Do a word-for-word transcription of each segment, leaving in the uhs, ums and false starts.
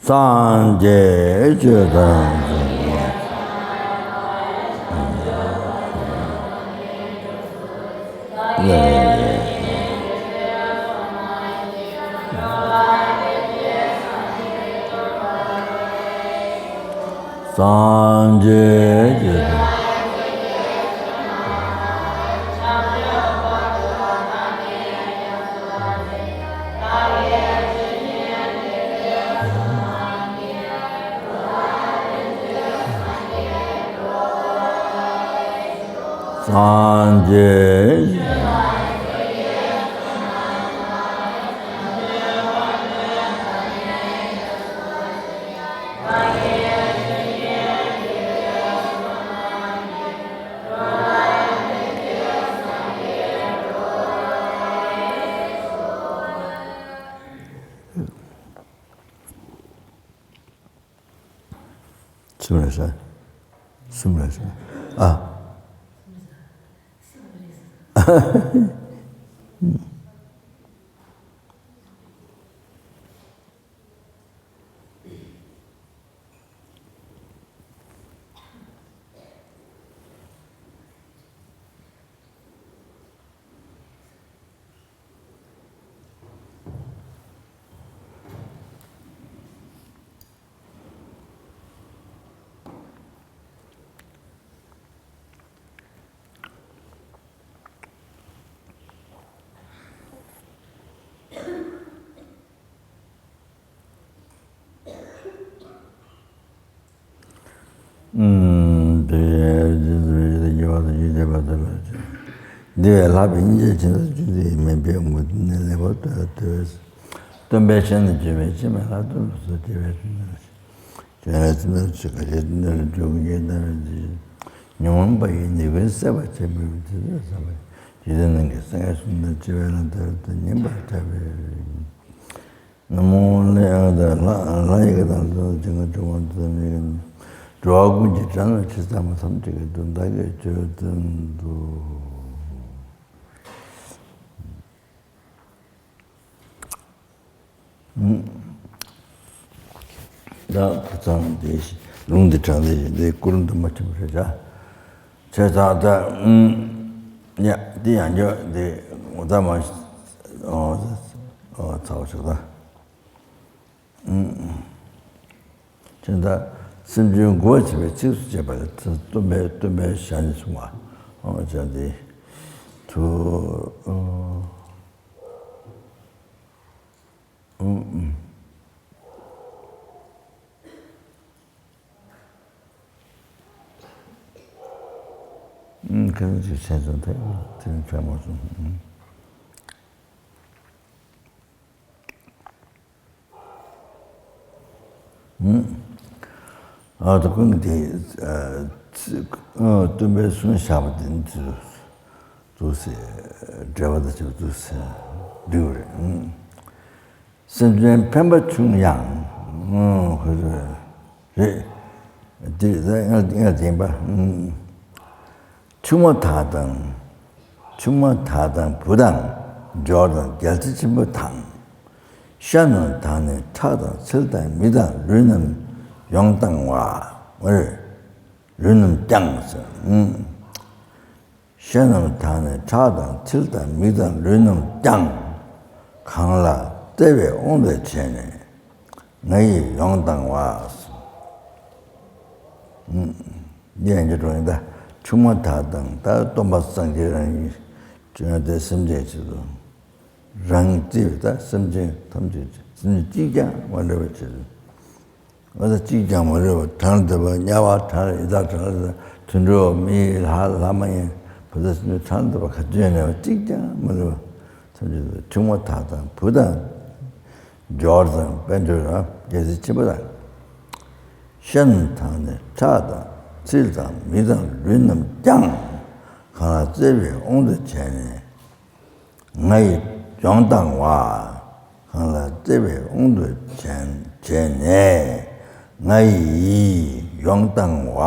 སངས་རྒྱས་ཆོས་དང་། སངས་རྒྱས་ཆོས་དང་། སངས་རྒྱས། གསུམ་རེད་ཤག་གསུམ་རེད་ཤག་ཨ། འདི་བས་ལྷག་པའི་སྙིང་རྗེ་ཆེན་པོ་བརྗོད་དེ་མིན་པའི་དངོས་དེ་ནི་ལེགས་པར་ཐོས་ཐོས། སྟོན་པའི་ཞལ་ནས་བརྗོད་པའི་ཕྱིར་མི་ལྷག་ཏུ་ལུས་སུ་བདེ་བའི་ཕྱིར། ཇི་ལྟར་ཚིམ་པའི་ཕྱིར་ཁ་ཆེ་དེ་ལྟར་འགྲོ་ཀུན་གྱི་རྣམ་པར་འཇིགས། ཉོན་མོངས་པ་ཡི་ནད་ཀུན་སེལ་བར་བྱེད་པའི་ཕྱིར་ཟབ་པ་ཇི་ལྟར་ནམ་མཁའི་སེང་གེ་གསུམ་དང་འཆི་བའི་ལམ་མཐར་ཐུག་ཉན་པར་བྱ་བའི། ན་མོ་ལས་ཡང་དག་ལྷ་ལྷ་ཡི་གེ་དང་ལྷ་དང་ཅན་གྱི་འགྲོ་བ་འདི་ཙམ་ཡིན། འགྲོ་བ་ཀུན་གྱི་དགྲ་རྣམས་ཕྱི་ཟ་མ་ཐམས་ཅད་ཀྱི་དོན་བདག་གིས་ཆོས་བསྟན་ཏོ། ད་ཕུ་ཚང་དེ་ལུང་འདི་དྲངས་ཏེ་འདི་སྐུ་རིམ་དུ་མ་ཆེན་པོ་རེད་ཤག་བྱས་ཙང་ད་ཡ་འདི་ཡང་བསྐྱར་འདི་ངོ་ཚ་མ་ཚ་བ་ཞིག་ད། ཁྱོད་ད་སེམས་ཅན་མགུ་བར་བྱེད་པའི་ཚིགས་སུ་བཅད་པ་ལས་སྟོན་པའི་སྟོན་པའི་ཞལ་ནས་གསུངས་པ། ཨོ་ཅག་འདི་དུ། ཁ་ཅིག་སེམས་ཅན་ཐད་དེ་ནི་ཕྲ་མོ་གསུངས། ཨ་ད་ཀུན་གྱི་དེ་སྟོན་པའི་གསུང་བཞག་པ་དེ་ནི་དུ་དུ་སེ་འབྲེལ་བ་དང་བཅས་པ་དུ་སེ་འབྲི་བ་རེད། སེམས་ཅན་ཕན་པ་ཆུང་ཡང་ཧོ་རེད། དེ་ད་ང་ང་བདེན་པ། ཆུང་མ་དག་དང་། ཆུང་མ་དག་དང་བུ་དང་འབྱོར་དང་རྒྱལ་སྲིད་ཆེན་པོ་དང་། ཤ་རྣམས་དག་ནས་ཁྲག་དང་ཚིལ་དང་མིག་དང་ལུས་རྣམས་ཡོངས་བཏང་བ། ལུས་རྣམས་ཀྱང་ཟེར། ཤ་རྣམས་དག་ནས་ཁྲག་དང་ཚིལ་དང་མིག་དང་ལུས་རྣམས་ཀྱང་། གང་ལ་བརྩེ་བའི་དབང་དུ་བྱས་ནས། ང་ཡིས་ཡོངས་བཏང་བ། འདི་ཡང་འགྱུར་བ་ཡིན་ད། ཆུང་མ་དག་དང་ད་སྟོན་པ་སངས་རྒྱས་རང་ཡིན། ཆུང་མ་དེ་སེམས་ཅན་ཆེད་དུ། རང་བརྩེ་བའི་ད་སེམས་ཅན་ཐམས་ཅད་སེམས་ཅན་གཅིག་ཀྱང་མ་འབྲལ་བའི་ཆེད་དུ། ཨ་ད་གཅིག་ཀྱང་མ་འབྲལ་བར་བྲལ་འདོད་པ་དམྱལ་བ་བྲལ་ཡི་དྭགས་བྲལ་དུད་འགྲོ་མི་ལྷ་ལྷ་མ་ཡིན་བུ་ཚ་སེམས་ཅན་བྲལ་འདོད་པ་ག་ཚོད་ཡོད་ནའང་གཅིག་ཀྱང་མ་འབྲལ་བར་ཐམས་ཅད་དུ་ཆུང་མ་དག་དང་བུ་དང་། འབྱོར་དང་དཔལ་འབྱོར་རང་རྒྱལ་སྲིད་ཆེན་པོ་དང་། ཤ་རྣམས་དག་ནས་ཁྲག་དང་ཚིལ་དང་མིག་དང་ལུས་རྣམས་ཀྱང་། གང་ལ་བརྩེ་བའི་དབང་དུ་བྱས་ནས། ང་ཡིས་ཡོངས་བཏང་བ། གང་ལ་བརྩེ་བའི་དབང་དུ་བྱས་བྱས་ནས། ང་ཡིས་ཡོངས་བཏང་བ།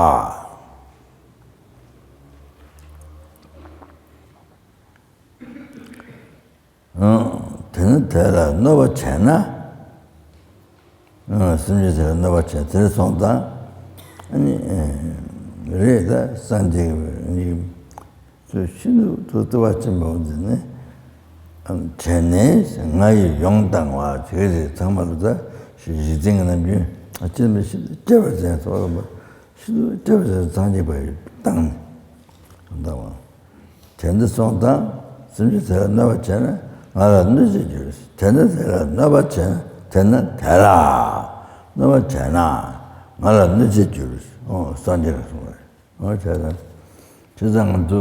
དེ་ནི་དེ་ལ་གནོད་པ་བྱས་ན། སེམས་ཅན་དེ་ལ་གནོད་པ་བྱས་དེར་སོང་ཙང་། ཨ་ནི་རེད། ད་སངས་རྒྱས་ཀྱི་ཚུལ་ཤིན་ཏུ་ཐུགས་བརྩེ་བ་ཆེན་པོ་འདི་ནི། དྲན་ནས་ང་ཡིས་ཡོངས་བཏང་བ་དེ་རེད། ཚང་མ་ལ་ད་གཞི་རྟེན་གྱི་རྣམ་འགྱུར་ཨ་ཅེ་མི་ཤིན་ཏུ་སྐྱེ་བ་ཅན་སོགས་པ་ཤིན་ཏུ་སྐྱེ་བ་ཅན་སངས་རྒྱས་པ་ཡི་བཏང་ནས་བཏང་བ། དེ་འདི་སོང་ཙང་སེམས་ཅན་དེ་ལ་གནོད་པ་བྱས་ན་ང་ལ་གནོད་བྱེད་འགྱུར། དེ་ནི་དེ་ལ་གནོད་པ་བྱས་ན་དེ་ན་དེ་ལ་གནོད་པ་བྱས་ན་ང་ལ་གནོད་བྱེད་འགྱུར། ཨོ་སངས་རྒྱས་ལ་གསུངས་པ་རེད། ཨོ་བྱས་ཙང་དེ་ཙང་ང་ཚོ་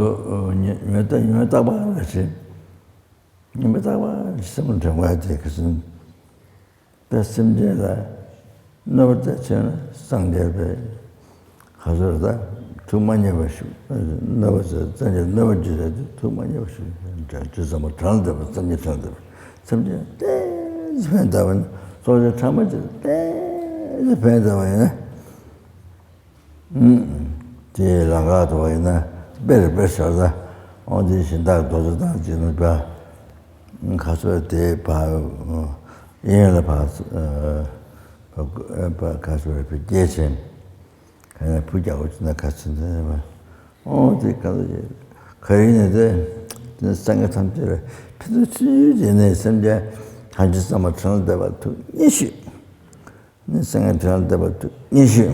ཉོན་ཉོན་ཉོན་རྟག་པ་རེ་བྱེད། ཉོན་རྟག་པ་རེ་བྱེད་སེམས་ཁྲལ་བ་དེ་ག་ཚོད། དཔེ་སེམས་ཅན་ལ་གནོད་པ་བྱས་ན་སངས་རྒྱས་པའི་ག་ཚོད་ད་ཐུགས་མ་མཉེས་པ་ཞིག་གནོད་པ་བྱས་སངས་རྒྱས་གནོད་པ་བྱེད་ས་དེ་ཐུགས་མ་མཉེས་པ་ཞིག་དྲན་དུ་བསམ་པ་གྲངས་ལས་འདས་པ་སེམས་ཅན་གྲངས་ལས་འདས་པ་སེམས་ཅན་ཏོག་ཙམ་ཕན་བཏགས་པ་ཡིན་ན་སྲོག་ཆགས་ཕྲ་མོ་ཅིག་ཏོག་ཙམ་ཕན་བཏགས་པ་ཡིན་ན། དེའི་ལམ་ཁ་དུ་བ་ཡིན་ན་དཔེར་དཔེར་བཞག་ན་འོ་དེ་གཞན་དག་རྡོ་རྗེ་ཐང་ཅིག་ནི་པ། ཁ་སོ་དེ་བ་གཡས་གཡོན་ལ་བ་བ་ཁ་སོ་བ་སྐྱེས་ཆེན་ག་ནས་བུ་རྒྱག་གོ་ཅི་ན་ཁ་ཆེན་དེ་བ། འོ་དེ་ག་ལ་ཡོད་ག་ཡིན་ནས་དེ་དེ་སངས་རྒྱས་ཐམས་ཅད་ལ་ཕན་ཚུན་ཚུལ་དེ་ནས་སེམས་ཅན་ཐམས་ཅད་ཚང་མ་དྲང་བདེ་བ་ཐུགས་མཉེས་ཤིག་ནི་སེམས་ཅན་དྲང་བདེ་བ་ཐུགས་མཉེས་ཤིག་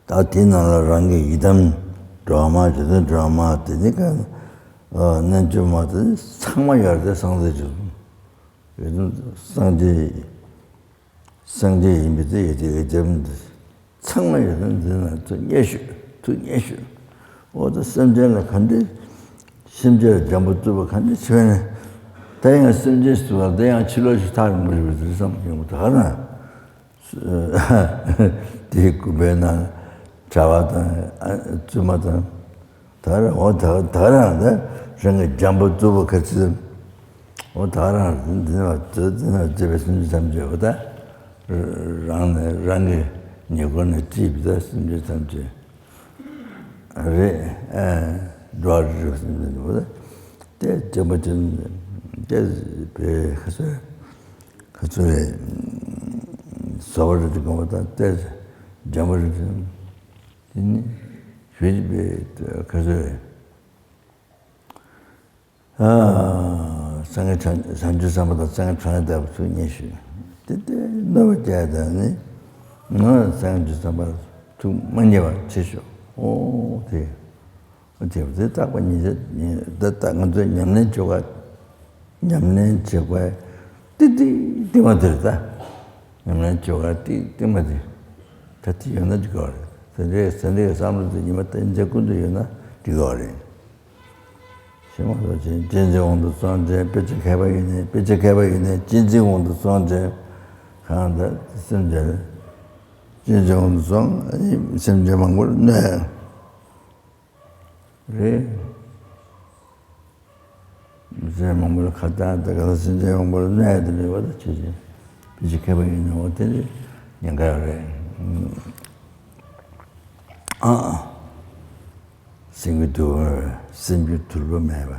ད་དེའི་ནང་ལ་རང་གི་ཡི་དམ་སྒྲོལ་མ་རྗེ་བཙུན་སྒྲོལ་མ་དེ་ནི་ག་རྣལ་འབྱོར་མ་དེ་ཚང་མ་ཡོད་རེད། སངས་རྒྱས་ཀྱི་ཡི་དམ་སངས་རྒྱས་སངས་རྒྱས་ཡིན་པའི་དེ་ཡི་དེ་ཡི་དམ་དེ་ཚང་མ་ཡོད་རེད། འདི་ན་ཐུགས་མཉེས་ཤོས་ཐུགས་མཉེས་ཤོས། འོ་ད་སེམས་ཅན་ལ་ག་འདྲ་སེམས་ཅན་ལ་འཇམ་པོ་བཙུགས་པ་ག་འདྲ་བྱས་ན་ད་ཡང་སེམས་ཅན་སུ་ལ་ད་ཡང་ཕྱི་ལོགས་ཤིག་ཐག་རིང་པོ་ཞིག་རེད་བསམ་ཡོང་གི་ད་ག་རང་། དེའི་སྐུད་པའི་ནང་གྲྭ་པ་དང་བཙུན་མ་དང་ད་ར་འོ་ད་ད་རང་ད་རང་གི་འཇམ་པོ་བཙུགས་པ་ག་ཚོད་འོ་ད་རང་འདི་ན་འདི་ན་བརྗེད་པའི་སེམས་ཅན་ཐམས་ཅད་འོ་ད་རང་ནས་རང་གི་ཉེ་འཁོར་ནས་བརྩིས་པའི་ད་སེམས་ཅན་ཐམས་ཅད་རེད། འགྲོ་བ་རིགས་དྲུག་སེམས་ཅན་འོ་ད་དེ་འཇམ་པོ་ཅན་དེ་བའི་ཁ་ཚོད། ཁ་ཚོད་རེད། བཟོ་བ་རེད་དེ་དགོངས་པ་དང་ཏེ་འཇམ་པོ་རེད་དེ། དེ་ནི་ཞུ་བྱེད་པའི་ཁ་ཚོད་རེད། ཨ། སངས་རྒྱས་བྱང་བྱང་ཆུབ་སེམས་དཔའ་དང་སངས་རྒྱས་བྱང་ཆུབ་སེམས་དཔའ་ཐུགས་མཉེས་ཤིང་། དེ་ལྟའི་གནོད་པ་བསྐྱལ་དང་ནི། ང་སངས་རྒྱས་བྱང་ཆུབ་སེམས་དཔའ་ཐུགས་མ་མཉེས་པ་བྱེད་ཤོག་ཨོ་དེ། དེ་དེ་རྟག་པ་ཉིད་ཅེས་ཉིད་འདི་ལྟ་ང་ཚོས་ཉམས་ལེན་བྱེད་པ། ཉམས་ལེན་བྱེད་པའི་ཏི་ཏི་ཏི་མ་དེར་ལྟ། ཉམས་ལེན་བྱེད་པའི་ཏི་ཏི་མ་དེ་ད་ཏི་ཡོད་ན་འགྲིག་གི་རེད། དེ་འདྲའི་དེ་འདྲའི་བསམ་བློ་དེ་ཉི་མ་ཏན་ཏན་ཀུན་ཏུ་ཡོད་ན་འགྲིག་གི་རེད། ཤེས་མ་ཐག་ཅན་གཅེས་འཛིན་དབང་དུ་སོང་ཅན། དཔེ་ཆ་མཁས་པ་ཡིན་ནའི་དཔེ་ཆ་མཁས་པ་ཡིན་ནའི་གཅེས་འཛིན་དབང་དུ་སོང་ཅན། གང་ལྟར་སེམས་ཅན་གཅེས་འཛིན་དབང་དུ་སོང་སེམས་ཅན་མང་པོར་གནོད། རེད། མི་ཚེ་མང་པོ་ལ་ཁ་བཏང་དེ་ག་ལ་སེམས་ཅན་མང་པོ་ལ་གནོད་ཡ་དེ་མེད་པ་དང་ཁྱེད་ཀྱིས་ཕལ་ཆེར་མཁས་པ་ཡིན་ནའང་དེ་ནི་ཉེན་ཁ་རེད། ཨ། སེམས་ཀྱི་དུལ་བ་སེམས་ཀྱི་དུལ་བ་མེད་པ།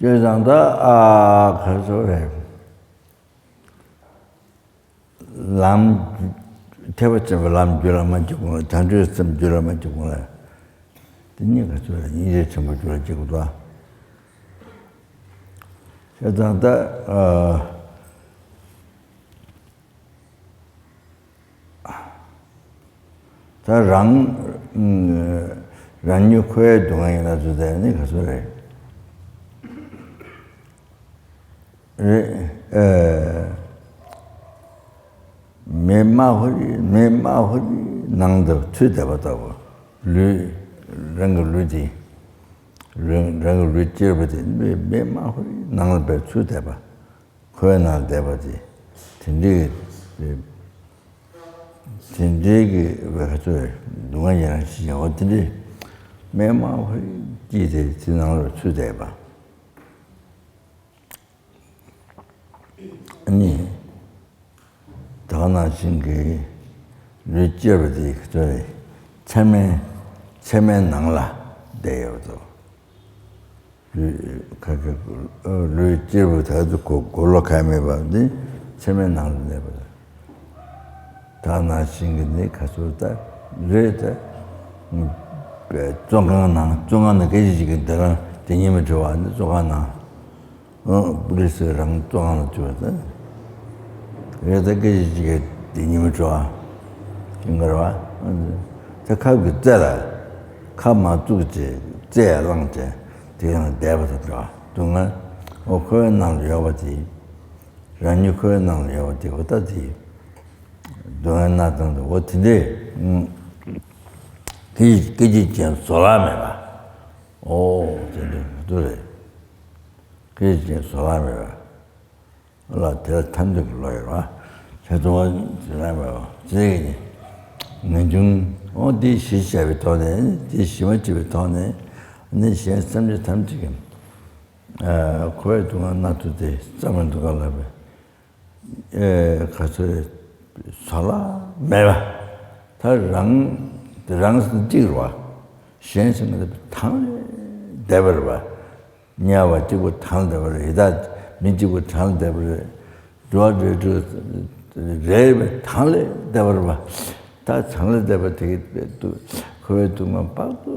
བྱས་ཙང་ད་ཨ་ག་ཚོད་རེད། ལམ་ཐེག་པ་ཆེན་པོའི་ལམ་རྒྱུད་ལ་མ་སྐྱེ་གོང་ལ་བྱང་ཆུབ་སེམས་རྒྱུད་ལ་མ་སྐྱེ་གོང་ལ། དེ་གཉིས་ཀ་ཚོད་ལ་སྙིང་རྗེ་ཆེན་པོ་རྒྱུད་ལ་སྐྱེ་དགོས་ཏོ། བྱས་ཙང་ད་ཨ། ད་རང་རང་ཉིད་འཁོར་བའི་སྡུག་བསྔལ་ཡིན་ན་ཚོད་ད་ནི་ག་ཚོད་རེད། རེད། ཨེ། མེ་དམར་ཧོ་རི་མེ་དམར་ཧོ་རི་ནང་དུ་ཚུད་བསྡད་པ་ལྟ་བུ། ལུས། རང་གི་ལུས་དེ། རང་རང་གི་ལུས་གཅེར་བ་དེ་མེ་མེ་དམར་ཧོ་རི་ནང་ལ་བས་ཚུད་བསྡད་པ། འཁོར་བའི་ནང་བསྡད་པ་དེ། དེ་འདྲའི་དེ་འདྲའི་གི་བས་ཁ་ཚོད་སྡུག་བསྔལ་ཡང་ཞིག་ཡང་བ་དེ་འདྲའི་མེ་དམར་ཧོ་རི་སྐྱིད་དེ་དེ་ནང་ལ་ཚུད་བསྡད་པ། ཨ་ནི། ད་ག་ནང་བཞིན་གྱི་ལུས་གཅེར་བ་དེ་ཚོ་ཚད་མའི་ཚད་མའི་ནང་ལ་བསྡད་ཡོད་དོ། ལུས་ཁ་ཁ་ལུས་གཅེར་བུ་དག་ཏུ་གོ་གོ་ལོ་ཁ་མེད་པ་འདི་ཚད་མའི་ནང་ལ་གནས་པ་དང་། ད་ནང་བཞིན་གྱི་ནི་ཁ་ཚུར་ལྟ་རེད་དེ། བཙོན་ཁང་ནང་བཙོན་ཁང་ནང་སྐད་ཅིག་གཅིག་གི་འདི་རང་དེ་ཉིད་མི་གྲོལ་བ་ནི་བཙོན་ཁང་ནང་། ཨོ་པུ་ལི་སི་རང་བཙོན་ཁང་ལ་བཅུག་པ་དང་། རེད་ད་སྐད་ཅིག་གཅིག་གི་དེ་ཉིད་མི་གྲོལ་བ་ཡིན་དགོས་རེད་བ། དེ་ཁབ་ཀྱི་རྩེ་ལ་ཁབ་མ་བཙུགས་ཀྱི་རྩེ་ཡར་བླངས་ཀྱི་དེ་ཡང་བསྡད་པ་དང་འདྲ་བ་སྡུག་བསྔལ། ཨོ་ཁོའི་ནང་ལ་ཡོད་པ་དེ། རང་ཉིད་ཁོའི་ནང་ལ་ཡོད་པ་དེ་འོ་ད་དེ་སྡུག་བསྔལ་སྣ་ཚོགས་འདུག་འོ་དེ་འདྲས། སྐད་ཅིག་སྐད་ཅིག་ཀྱང་བཟོད་གླགས་མེད་པ། ཨོ་དེ་འདྲས་མི་འདུག་རེད། སྐད་ཅིག་ཀྱང་བཟོད་གླགས་མེད་པ། ལ་དེ་ལ་ཐར་འདོད་ཀྱི་བློ་ཡོད་པ། ཁྱེད་ཚོ་དེ་ལ་མེད་པ་ཅི་ཡིན། ངེས་འབྱུང་འོ་འདི་གཞི་བྱས་པའི་ཐོག་ནས་འདི་གཞི་མ་བྱས་པའི་ཐོག་ནས་ནི་གཞན་སེམས་ཅན་ཐམས་ཅད་ཀྱི་ཨ་འཁོར་བའི་སྡུག་བསྔལ་སྣ་ཚོགས་དེ་རྩ་མེད་འདུག་ག་ལབ་པས། ཨེ་ག་ཚོད་རེད། བཟོད་གླགས་མེད་པ། ད་རང་རང་གཅིག་རེད་བ། གཞན་སེམས་ཅན་ཐམས་ཅད་བདེ་བ་རེད་བ། དམྱལ་བ་གཅིག་པུ་དང་བསྡད་པ་རེད། ཡི་དྭགས་མི་གཅིག་པུ་དང་བསྡད་པ་རེད། འགྲོ་བ་རིགས་དྲུག་རེ་རེ་དང་ལས་བསྡད་པ་རེད་པ། ད་དང་ལས་བསྡད་པ་དེ་གི་འཁོར་བའི་སྡུག་བསྔལ་དཔག་ཏུ་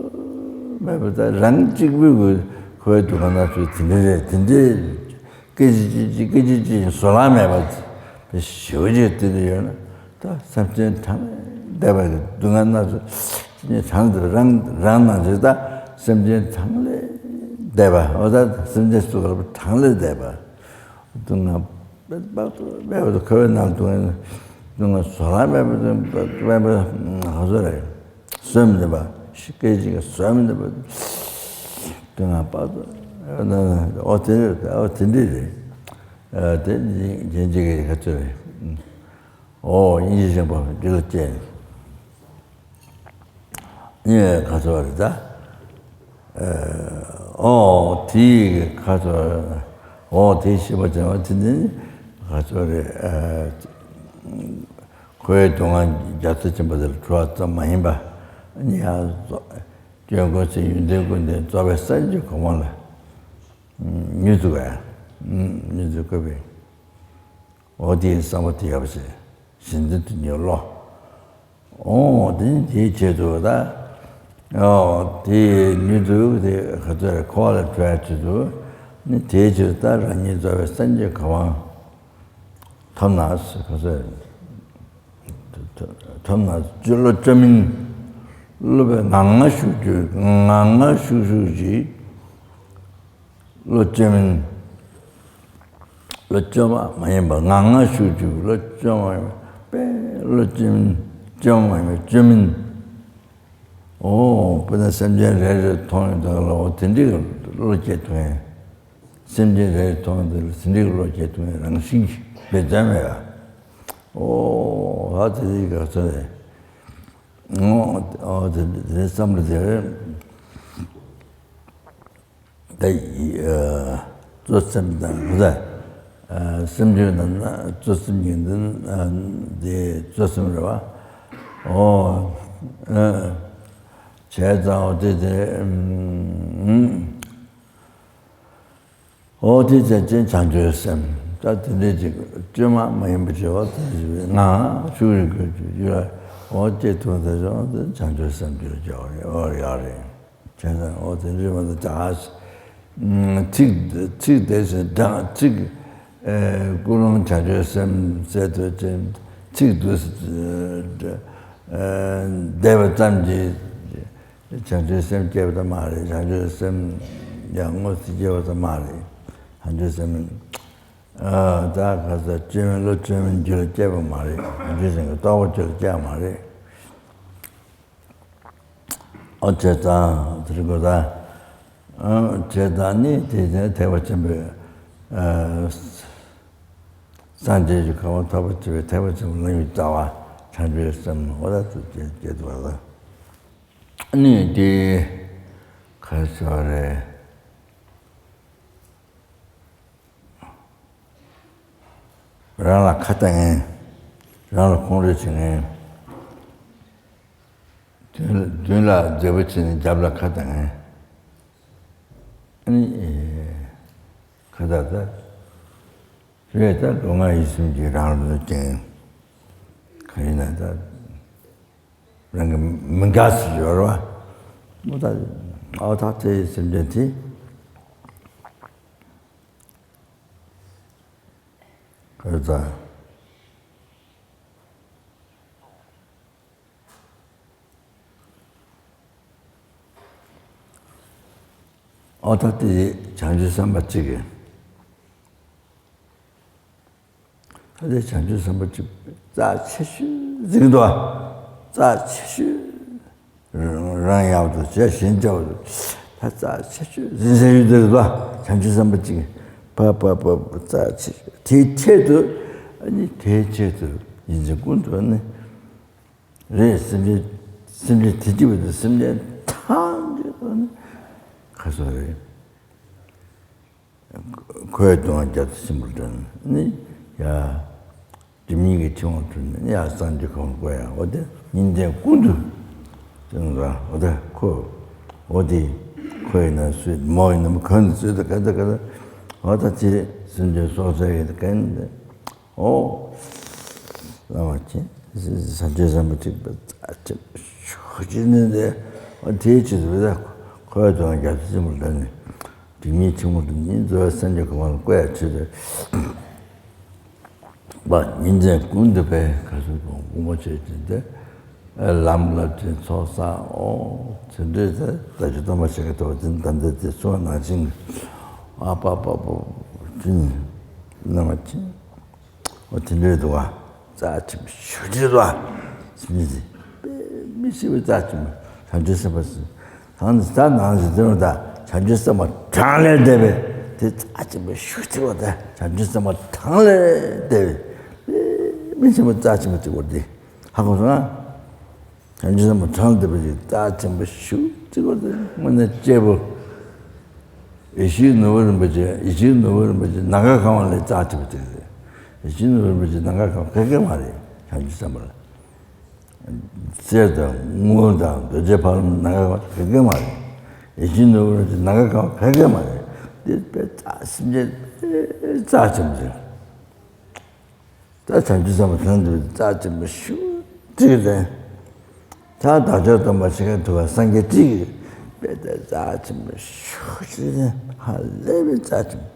མེད་པ། ད་རང་གཅིག་པུས་འཁོར་བའི་སྡུག་བསྔལ་སྣ་ཚོགས་དེ་འདྲ་རེད། དེ་འདྲའི་སྐད་ཅིག་གཅིག་སྐད་ཅིག་གཅིག་བཟོད་གླགས་མེད་པ་དེ་ཞེ་པོ་ཅིག་དེ་འདྲ་ཡོད་ན། ད་སེམས་ཅན་ཐམས་ཅད་བདེ་བ་གི་སྡུག་བསྔལ་སྣ་ཚོགས་ཅི་ནས་དྲངས་ཏེ་རང་རང་ནང་དུ་ད་སེམས་ཅན་ཐམས་ཅད་བདེ་བ། འོ་ད་སེམས་ཅན་སུ་ག་རེ་དྲངས་ལས་བདེ་བ། སྡུག་བསྔལ་དཔག་ཏུ་མེད་པ་དང་། འཁོར་བའི་ནང་སྡུག་བསྔལ་སྡུག་བསྔལ་བཟོད་གླགས་མེད་པ་དང་མེད་པ་ག་ཚོད་རེད། བཟོད་མི་ནུས་པ། སྐད་ཅིག་གིས་བཟོད་མི་ནུས་པ། སྡུག་བསྔལ་དཔག་ཏུ་མེད་པ། འོ་དེ་འོ་དེ་འདྲ་རེད། ཨ་དེ་རྗེས་འཇུག་གི་ག་ཚོད་རེད། ཨོ་དབྱིན་ཇི་ཞིག་པ་རྒྱུད་ལ་སྐྱེས། ཨེ་ག་ཚོད་རེད་ད། ཨོ་དེའི་ག་ཚོད། ཨོ་དེའི་ཤེས་པ་ཅན་བ་དེ་ནི་ག་ཚོད་རེད། ཨ་འཁོར་བའི་སྡུག་བསྔལ་རྒྱ་མཚོ་ཆེན་པོ་དེ་ལ་གྲོལ་བ་ཙམ་མ་ཡིན་པ། ཨ་ནི་ཡང་སྐྱོན་ཀུན་ཟད་ཡོན་ཏན་ཀུན་ལྡན་རྫོགས་པའི་སངས་རྒྱས་གོ་འཕང་ལ་མྱུར་དུ་བས་མྱུར་དུ་བཀོད་པའི། འོ་དེའི་བསམ་པ་དེ་ཡག་པོ་བྱས། གཞན་དོན་དུ་གཉེར་བློ། འོ་དེ་ནི་དེའི་ཆེད་དུ་ད། འོ་དེའི་མྱུར་དུ་དེ་ག་ཚོད་རེད། འཁོར་བ་ལས་གྲོལ་ཡག་ཆེད་དུ་ནི་དེའི་ཕྱིར་ད་རང་ཉིད་རྫོགས་པའི་སངས་རྒྱས་གོ་འཕང་ཐོབ་ན་ག་ཚོད་རེད། ཐོབ་ན་བློ་བཅོམ་མིན། སློབ་པའི་ངང་ངམ་ཤུགས་ཀྱིས་ངང་ངམ་ཤུགས་ཤུགས་ཀྱིས། བློ་བཅོམ་མིན། བློ་བཅོམ་པ་མ་ཡིན་པ། ངང་ངམ་ཤུགས་ཀྱིས་བློ་བཅོམ་པ་ཡིན་པས། བློ་བཅོམ་མིན། བཅོམ་པ་མ་ཡིན་པ་བཅོམ་མིན། འོ་དཔེར་ན་སེམས་ཅན་རེ་རེ་མཐོང་ཡོང་དུས་ལ་འོ་དེ་འདྲའི་བློ་སྐྱེ་ཐུབ་ཡིན། སེམས་ཅན་རེ་རེ་མཐོང་ཡོང་དུས་ལ་དེ་འདྲའི་བློ་སྐྱེ་ཐུབ་ཡིན། རང་བཞིན་གྱིས་འབད་བརྩོན་མེད་པ། འོ་ཧ་དེ་འདྲའི་ག་ཚོད་རེད། འོ་འོ་དེ་དེ་བསམ་བློ་དེ་རེད། ད་ཡི་ཨ་གཙོ་སེམས་དང་གུ་ད་ཨ་སེམས་བྱུང་དང་ན་གཙོ་སེམས་ཉིད་དུ་ཨ་དེ་གཙོ་སེམས་རེད་བ། འོ་ཨ་བྱས་ཙང་འོ་དེ་དེ་ཨུམ་འོ་དེ་བྱས་ཙང་བྱང་ཆུབ་སེམས་ད་དེ་འདྲའི་ཅིག་བཅོས་མ་མ་ཡིན་པ་བྱས་པ་དེ་ཞིག་ང་ཤུགས་རིག་གི་ཡོད། འོ་སྐྱེ་ཐུབ་ད་ཅང་དེ་བྱང་ཆུབ་སེམས་ཀྱི་སྦྱོར་བ་རེད། འོ་ཡག་རེད། བྱས་ཙང་འོ་དེ་འདྲ་མ་གཏོགས་ད་ཚིག་ཚིག་དེ་བཞིན་སྦྲང་ཚིག་ཨེ་ཀུན་སློང་བྱང་ཆུབ་སེམས་ཟེར་དུས་ཅན་ཚིག་ཏུ་ཨེ་བསྡད་པ་ཙམ་གྱིས་བྱང་ཆུབ་སེམས་སྐྱེ་བ་ཙམ་མ་རེད། བྱང་ཆུབ་སེམས་ཡང་དངོས་སུ་སྐྱེ་བ་ཙམ་མ་རེད། བྱང་ཆུབ་སེམས་ཨ་ད་ག་ས་བཅོས་མིན་བློ་བཅོས་མིན་རྒྱུད་ལ་སྐྱེས་པ་མ་རེད། བྱང་ཆུབ་སེམས་ཀྱི་རྟོགས་པ་རྒྱུད་ལ་སྐྱེས་པ་མ་རེད། ཨོ་བྱས་ཙང་དེ་རིང་གོ་ད། ཨོ་བྱས་ཙང་ནི་དེ་ནས་ཐེག་པ་ཆེན་པོའི་ཨ་སངས་རྒྱས་ཀྱི་གོ་འཕང་ཐོབ་པར་བྱེད་པའི་ཐེག་པ་ཆེན་པོའི་ལམ་གྱི་རྩ་བ་བྱང་ཆུབ་སེམས་འོ་ད་དུ་སྐྱེ་སྐྱེ་འདུག་ལ། ནི་དེ་ག་ཟེར་བ་རེད། རང་ལ་ཁ་གཏད་མཁན། རང་ལ་ཁོང་ཁྲོ་བྱེད་མཁན། མདུན་མདུན་ལ་མཛེས་པོ་བྱས་ནས་རྒྱབ་ལ་ཁ་གཏད་མཁན། ཨ་ནི་ཁ་ད་ད་རེད། ད་སྡུག་བསྔལ་ཡིད་སེམས་ཀྱི་རང་ལུས་ཅན་ག་ཡིན་ན་ད་རང་གི་མི་དགའ་སུ་ཡོད་རེད་བ། མོ་ད་ཨོ་ད་དེ་སེམས་ཅན་དེ་ཁ་ད། ཨོ་ད་དེ་བྱང་ཆུབ་སེམས་དཔའ་གཅིག་གིས། ད་དེ་བྱང་ཆུབ་སེམས་དཔའ་གཅིག་རྩ་ཆེ་ཤོས་འཛིན་འདུག་རྩ་ཆེ་ཤོས་རང་ཡག་ཏུ་བྱས་གཞན་སྐྱོ་བ་ད་རྩ་ཆེ་ཤོས་འཛིན་ས་ཡོད་དེ་རེད་དོ། བྱང་ཆུབ་སེམས་དཔའ་གཅིག་གིས་ཕ་ཕ་ཕ་ཕ་རྩ་ཆེ་ཤོས་དེའི་ཆེད་དུ། ཨ་ནི་དེའི་ཆེད་དུ་ཡིན་ཚེ་ཀུན་ཏུ་ནི། རེད། སེམས་ཅན་སེམས་ཅན་དེ་གཅིག་པུ་དེ་སེམས་ཅན་ཐམས་ཅད་དུ་ནི་ཁ་སོ་རེད། ཁོའི་གདོང་རྒྱ་མཚོ་ཆེན་པོར་འདྲེན་ནི་ཡ། སྒྲིབ་གཉིས་ཀྱི་འཆིང་བ་བྲལ་ནས་ཡ་སངས་རྒྱས་གོ་འཕང་བཀོད་ཡ། འོ་དེ་ཉིན་མཚན་ཀུན་ཏུ་དེ་ནི་ར་འོ་དེ་ཁོ་འོ་དེ་ཁོ་ཡིན་ན་སུས་མོ་ཡིན་ན་མོ་གང་དུ་སུས་དང་ག་དང་ག་དང་འོ་ད་ཅི་སེམས་ཅན་སྲོག་རྩ་ཡིན་དང་ག་ཡིན་དང་། ཨོ། བླ་མ་ཅན། བྱང་ཆུབ་སེམས་དཔའ་གཅིག་པུ་རྩ་ཆེན་པོ་ཤུགས་ཆེ་ནི་དེ། ཨོ་དེའི་ཆེད་དུ་ད་ཁོའི་དོན་རྒྱ་མཚོ་ཆེན་པོ་འདྲ་ནི། སྒྲིབ་གཉིས་ཆེན་པོ་དེ་ཉིད་རྫོགས་སངས་རྒྱས་གོ་འཕང་བཀོད་ཡ་ཆེད་དུ། བ་ཉིན་མཚན་ཀུན་ཏུ་པའི་ག་ཚོད་དང་དགོངས་པ་བྱས་ཏེ་དེ། ལམ་བསླབ་ཅིང་ཚོགས་བསགས། ཨོ་དེ་འདྲའི་དེ་བདག་གི་སྟོན་པ་ཞིག་གི་ཐོག་དེ་ད་འདི་དེ་གསུངས་ནང་བཞིན། ཨ་པ་པ་པ་ཅིན་ནམ་ཅིན། འོ་དེ་འདྲའི་འདུག་བ། རྩ་ཆེན་པོ་ཞུ་རྒྱུ་རེད་བ། སེམས་ཅན་དེ་དཔེ་མི་སྲིད་པའི་རྩ་ཆེན་པོ་བྱང་ཆུབ་སེམས་དཔའ་ཟེར། གང་ཟེར་ད་ནང་བཞིན་དེ་རུ་ད་བྱང་ཆུབ་སེམས་དཔའ་གྲངས་ལས་འདས་པའི་དེ་རྩ་ཆེན་པོ་ཞུ་རྒྱུ་རེད་བ། ད་བྱང་ཆུབ་སེམས་དཔའ་གྲངས་ལས་འདས་པའི་དཔེ་མི་སྲིད་པའི་རྩ་ཆེན་པོ་གཅིག་པོ་དེ་ཧ་གོ་སོང་ང་། བྱང་ཆུབ་སེམས་དཔའ་གྲངས་ལས་འདས་པ་ཞིག་རྩ་ཆེན་པོ་ཞུ་རྒྱུ་རེད་བ། དེ་དངོས་གནས་གཅེར་བུ། ཡེ་ཤེས་ནོར་བུ་རིན་པོ་ཆེ། ཡེ་ཤེས་ནོར་བུ་རིན་པོ་ཆེ་ནམ་མཁའ་གང་བ་ལས་རྩ་ཆེ་བ་ཅིག་རེད། ཡེ་ཤེས་ནོར་བུ་རིན་པོ་ཆེ་ནམ་མཁའ་གང་བ་ག་གེ་མ་རེད། བྱང་ཆུབ་སེམས་དཔའ་ལ། གསེར་དང་དངུལ་དང་རྡོ་རྗེ་ཕ་རོལ་ནམ་མཁའ་གང་བ་ག་གེ་མ་རེད། ཡེ་ཤེས་ནོར་བུ་རིན་པོ་ཆེ་ནམ་མཁའ་གང་བ་ག་གེ་མ་རེད། འདི་དཔེ་རྩ་སེམས་ཅན་དཔེ་རྩ་ཆེན་པོ་ཅིག་ད་བྱང་ཆུབ་སེམས་དཔའ་གང་དུ་རྩ་ཆེན་པོ་ཞུ་ཅིག་རེད། ད་བདག་ཅག་སྟོན་པ་ཞིག་གི་ཐུབ་པ་སངས་རྒྱས་གཅིག་གིས་དཔེ་དེ་རྩ་ཆེན་པོ་ཞུ་ཅིག་རེད། ཧ་ལས་པའི་རྩ་ཆེན་པོ།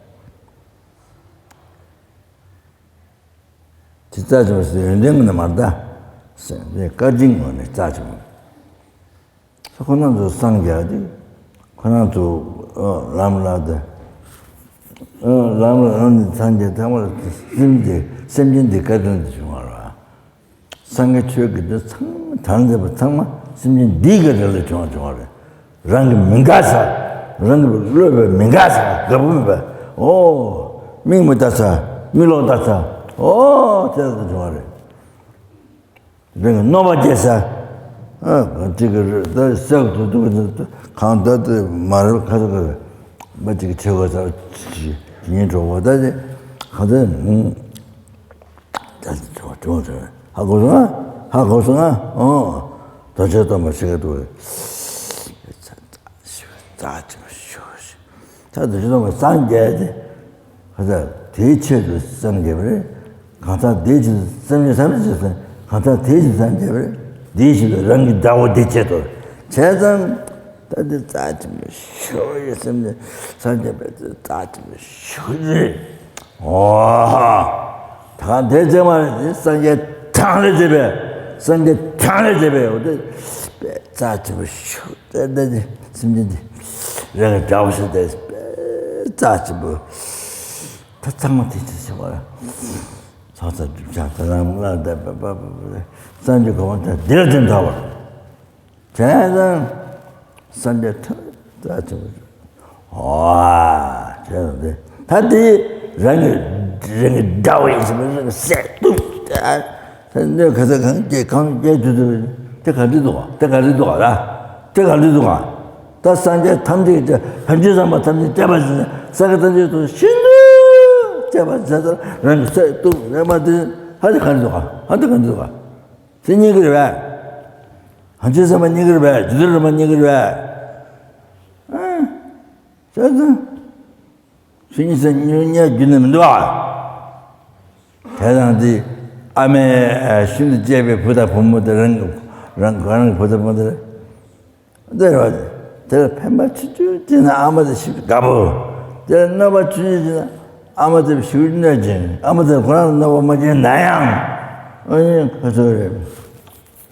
དེ་རྩ་ཆེན་པོ་ཟེར་ཡོན་ཏན་ངོས་ནས་མ་རེད་ད། སེམས་དེ་བཀའ་དྲིན་ངོས་ནས་རྩ་ཆེན་པོ། ཁོ་རང་ཚོ་སངས་རྒྱས་ཏེ། ཁོ་རང་ཚོ་ལམ་ལ་དེ། ལམ་ལ་ཨ་ནི་སངས་རྒྱས་ཐོག་མར་སེམས་དེ་སེམས་ཅན་དེ་བཀའ་དྲིན་དུ་བྱུང་བ་རེད། སངས་རྒྱས་ཆོས་ཀྱི་དེ་ཚང་མ་དང་འདས་པ་ཚང་མ་སེམས་ཅན་འདིའི་བཀའ་དྲིན་ལ་བྱུང་བ་བྱུང་བ་རེད། རང་གི་མི་དགའ་ས། རང་གི་བློ་བའི་མི་དགའ་ས་དགའ་པོ་མེད་པ། ཨོ། མིག་མི་ལྟ་ས། མིག་ལོག་ལྟ་ས། ཨོ་དེ་ལྟ་བྱུང་བ་རེད། རེད། གནོད་པ་སྐྱེལ་ས། ཨ་གཅིག་གི་རེད་ད་སེག་ཏུ་ཏུ་གང་ལྟར་དུ་མ་རེད་ཁ་ཚ་ག་མ་གཅིག་གི་ཆེ་བ་ཚ་ཉིན་གྲོགས་པོ་ད་དེ་གང་ལྟར་ད་དེ་གྲོགས་གྲོགས་ཚ་ཧ་གོ་སོང་ཨ། ཧ་གོ་སོང་ཨ། ཨོ་རྡོ་རྗེ་སྟོན་པ་ཞིག་ག་ཏུ་རྩ་ཆེན་པོ་ཞུ་ཞིག་ད་རྡོ་རྗེ་སྟོན་པ་སངས་རྒྱས་ཏེ། གང་ལྟར་དེའི་ཆེད་དུ་སངས་རྒྱས་པ་རེད། གང་ལྟར་དེའི་ཆེད་དུ་སེམས་ཅན་ཐམས་ཅད་ཀྱི་སེམས། གང་ལྟར་དེའི་ཆེད་དུ་སངས་རྒྱས་པ་རེད། དེའི་ཆེད་དུ་རང་གི་དགྲ་བོ་དེའི་ཆེད་དུ། བྱས་ཙང་། ད་འདི་རྩ་ཆེན་པོ་ཞུ་ཡི་སེམས་ནི་སངས་རྒྱས་པའི་རྩ་ཆེན་པོ་ཞུ་ཡི། ཨོ། ད་དེ་ཚེ་མ་རེད་དེ་སངས་རྒྱས་གྲངས་ལས་འདས་པས། སངས་རྒྱས་གྲངས་ལས་འདས་པས་འོ་དེ་རྩ་ཆེན་པོ་ཞུ། དེ་འདི་ནི་སེམས་ཅན་འདི་རང་གི་དགྲ་བོ་ཞིག་དེ་རྩ་ཆེན་པོ། ད་ཚང་མ་དེ་ཆེ་ཆེ་བ་རེད། ཚོགས་བསགས་སྒྲིབ་སྦྱང་དང་ལམ་ལ་བསྡད་པ་པ་པ་པ་སངས་རྒྱས་གོ་འཕང་དེ་འདིར་དེ་འདྲ་བར། བྱས་ཙང་སངས་རྒྱས་ཐམས་ཅད་ཐམས་ཅད་ཨོ་བྱས་ཙང་དེ་ད་དེ་རང་གི་རང་གི་དགྲ་བོ་ཡིན་ཟེར་བ་རང་གི་སྲས་གཏུབ་སྟེ་ད་གནོད་ག་ས་གང་སྐྱེ་གང་སྐྱེ་དུས་དུས་དེ་ག་འདྲ་འདུག་ག་དེ་ག་འདྲ་འདུག་ག་ད་དེ་ག་འདྲ་འདུག་ག་ད་སངས་རྒྱས་ཐམས་ཅད་ཀྱི་བྱང་ཆུབ་སེམས་དཔའ་ཐམས་ཅད་སྐྱེ་བ་ཟེར་ནས་སངས་རྒྱས་ཐམས་ཅད་དུ་ཤིན་ཏུ་སྐྱེ་བ་ཟེར་ཙང་རང་གི་སྲས་གཏུབ་རེ་མ་དེ་ཧ་དེ་ག་འདྲ་འདུག་ག་ཧ་དེ་ག་འདྲ་འདུག་ག་དེ་རྙེད་ཀྱི་རེད་པས། བྱང་ཆུབ་སེམས་དཔའ་རྙེད་ཀྱི་རེད་པས། རྗེ་བཙུན་སྒྲོལ་མ་རྙེད་ཀྱི་རེད་པས། ཨ། ཙང་། ཆུ་གཉིས་སུ་གཉིས་རྒྱུ་ནི་མི་འདུག་ཨ། དེ་དང་དེ་ཨ་མའི་ཤིན་ཏུ་གཅེས་པའི་བུ་དང་བུ་མོ་དེ་རང་རང་རང་བུ་དང་བུ་མོ་དེ་དེ་རེད་བ། དེ་ལ་ཕན་པ་ཆུ་ཆུ་དེ་ན་ཨ་མ་དེ་ཞིག་དགའ་པོ། དེ་ལ་གནོད་པ་ཆུ་ཆུ་དེ་ན་ཨ་མ་དེ་ཞིག་གནོད་ཅིང་ཨ་མ་དེ་ཁོ་རང་ལ་གནོད་པ་མ་བྱས་ན་ཡང་ཨ་ནི་ཁ་ཚོད་རེད།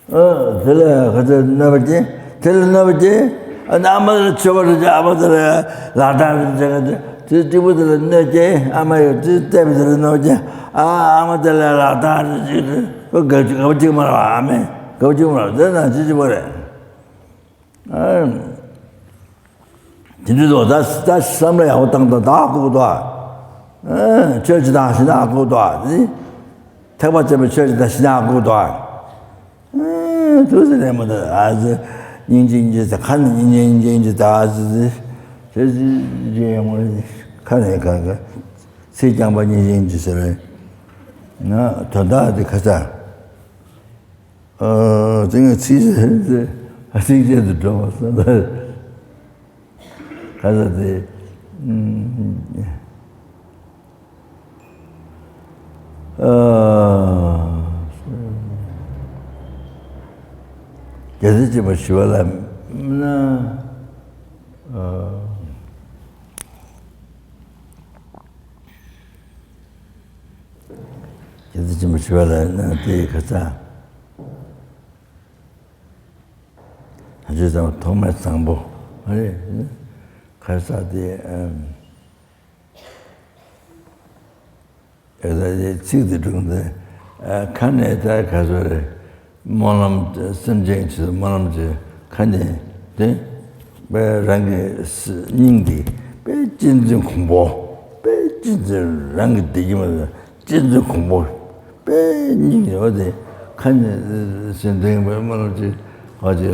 ཨ། དེ་ལ་ག་ཚོད་གནོད་པ་སྐྱེལ། དེ་ལ་གནོད་པ་སྐྱེལ། ཨ་ནི་ཨ་མ་ལ་ཆོས་པ་རེད་ཅེས་ཨ་མ་དེ་ལ་ལག་རྟགས་རེད་ཅེས་ག་ཚོད་དེ་གཅིག་པུ་དེ་ལ་གནོད་སྐྱེལ། ཨ་མ་ཡོད་ཚད་བལྟས་པ་དེ་ལ་གནོད་པ་སྐྱེལ། ཨ་ཨ་མ་དེ་ལ་ལག་རྟགས་རེད་ཅེས་ཁོ་དགའ་དགའ་པོ་གཅིག་མ་རེད་བ། ཨ་མས་དགའ་པོ་གཅིག་མ་རེད། དེ་ན་ཅི་ཅི་པོ་རེད། ཨ། དེ་འདྲ་དོ་ད་ད་བསམ་བློ་ཡག་པོ་བཏང་དང་ད་ཨ་ཁུག་ཏོ། ཨ། ཆོས་ཅི་དང་ཞི་ན་ཨ་ཁུག་ཏོ། ཨ། ཐེག་པ་ཆེན་པོའི་ཆོས་ཅི་དང་ཞི་ན་ཨ་ཁུག་ཏོ། ཨ། དུ་ཟེར་ནས་མོ་ད་ཨ་ཟེ་སྙིང་རྗེ་སྙིང་རྗེ་ཟེར། ཁ་ནས་སྙིང་རྗེ་སྙིང་རྗེ་སྙིང་རྗེ་ད་ཨ་ཟེ་ཟེ། ཆོས་ཅི་རྗེ་ཡོང་བ་རེད། ཁ་ནས་གང་ག་ཚིག་རྐྱང་པ་སྙིང་རྗེ་སྙིང་རྗེ་ཟེར་རེད། ང་དོན་དག་དེ་ཁ་ཚ། ཨ། དེ་ངས་ཚིག་ཟེར་ཟེར་ཨ་ཚིག་བཅད་དུ་འགྲོ་བ་ས་ད་ཁ་ས་དེ། ཨ། རྒྱལ་སྲས་ཆེན་པོ་ཞི་བ་ལྷ་ན། ཨ། རྒྱལ་སྲས་ཆེན་པོ་ཞི་བ་ལྷ་ན་དེའི་ཁ་ཚ། ཨ་ཅེ་ཚང་ཐོག་མའི་བཟང་པོ་རེད། ཁ་ས་དེ་ཨམ། ཨེ་ད་དེ་ཚིག་དེ་དྲུག་འདི་ཨ་ཁ་ནས་ད་ག་ཚོད་རེད། སྨོན་ལམ་སེམས་ཅན་གྱི་སྨོན་ལམ་གྱི་ཁ་ནས་དེ་པའི་རང་གི་སྙིང་དེ་པའི་གཅེས་འཛིན་གོང་པོ། པའི་གཅེས་འཛིན་རང་གི་བདེ་སྐྱིད་མ་གཅེས་འཛིན་གོང་པོ། པའི་སྙིང་ཡོད་དེ་ཁ་ནས་སེམས་དོན་པའི་སྨོན་ལམ་གྱི་ཧ་ཅི་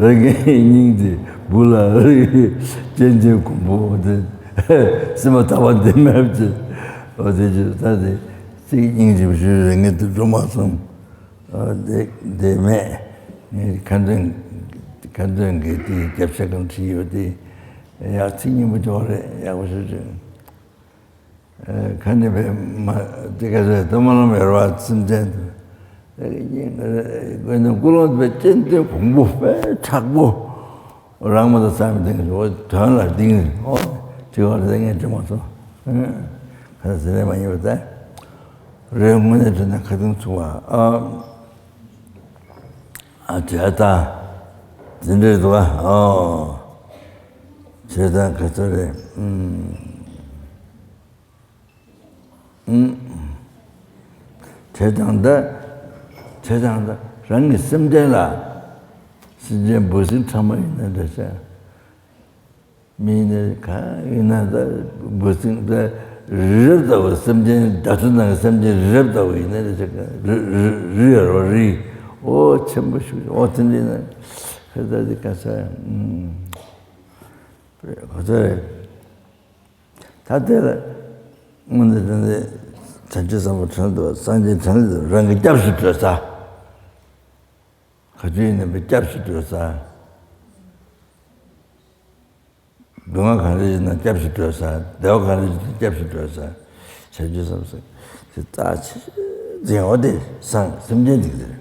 རང་གི་སྙིང་དེ་བུ་ལ་གཅེས་འཛིན་གོང་པོ་དེ་སེམས་པ་ཐག་པ་འདི་མེད་ཀྱི་འོ་དེ་ཅི་ད་དེ་ཚིག་སྙིང་རྗེ་པོ་ཞུ་རེ་ངས་དེ་སྒྲུབ་མ་སོང་། འོ་དེ་དེ་མེད། ངས་ཁ་འདོན་ཁ་འདོན་གྱི་དེ་རྒྱབ་ཤ་གང་བྲིས་ཡོད་དེ་ཡག་ཚིག་སྙན་པོ་ཅོག་རེད། ཡག་པོ་ཞུ་ཅིག་ཁ་ནས་བས་མ་དེ་ག་ཚོད་སྟོན་མ་ལམ་ཡོད་ར་སེམས་ཅན་དུ། དགོས་ན་ཀུན་སློང་དཔེ་ཅན་དེ་གོང་པོ་དཔེ་དྲག་པོ། རང་མ་དང་བསམ་སྟེང་འོ་དོན་ལ་གཏིང་ནས་འོ་དྲི་བ་རེ་ངས་དྲི་མ་སོང་། ཁ་ཟེར་ལས་མ་ཡིན་པ་ད། རེ་དངོས་གནས་དྲི་ན་ཁ་ཏིང་ཚུགས་པ་ཨ། ཨ་དེ་ད། དེ་འདྲའི་འདུག་ཨ། ཨོ། བྱས་ཙང་ག་ཚོད་རེད། ཨུམ། ཨུམ། བྱས་ཙང་ད། བྱས་ཙང་ད་རང་གི་སེམས་ཅན་ལ། སེམས་ཅན་འབུ་སྲིན་ཕྲ་མོ་ཡིན་ན་འདྲ་ཆ། མི་ནི་ག་ཡིན་ན་ད་འབུ་སྲིན་ད་རི་རབ་ལྟ་བུ་སེམས་ཅན་འདྲ་མཚོ་ནང་གི་སེམས་ཅན་རི་རབ་ལྟ་བུ་ཡིན་ན་ད་ཅིག་རི་རི་རི་ཡོད་རེད་བ་རི། ཨོ་ཆེན་པོ་ཞིག་ཨོ་དེ་འདྲ་ཡིན་ན་ཁ་ད་དེ་ག་ས་ཡང་ཁ་ཚ་རེད། ད་དེ་ལ་དངོས་གནས་དེ་འདྲ་བྱང་ཆུབ་སེམས་དཔའ་ཁྲིད་འདུག་སངས་རྒྱས་ཁྲིད་འདུག་རང་གི་སྐྱབས་སུ་འགྲོ་ས། ག་ཚོད་ཡིན་ན་པའི་སྐྱབས་སུ་འགྲོ་ས། སྡུག་བསྔལ་གང་རེ་ཡིན་ན་སྐྱབས་སུ་འགྲོ་ས། བདེ་བ་གང་རེ་ཡིན་ན་སྐྱབས་སུ་འགྲོ་ས། བྱང་ཆུབ་སེམས་དཔའ་དེ་རྩ་ཆེ་ཤོས་འོ་དེ་སངས་སེམས་ཅན་འདི་ག་དེ་རེད།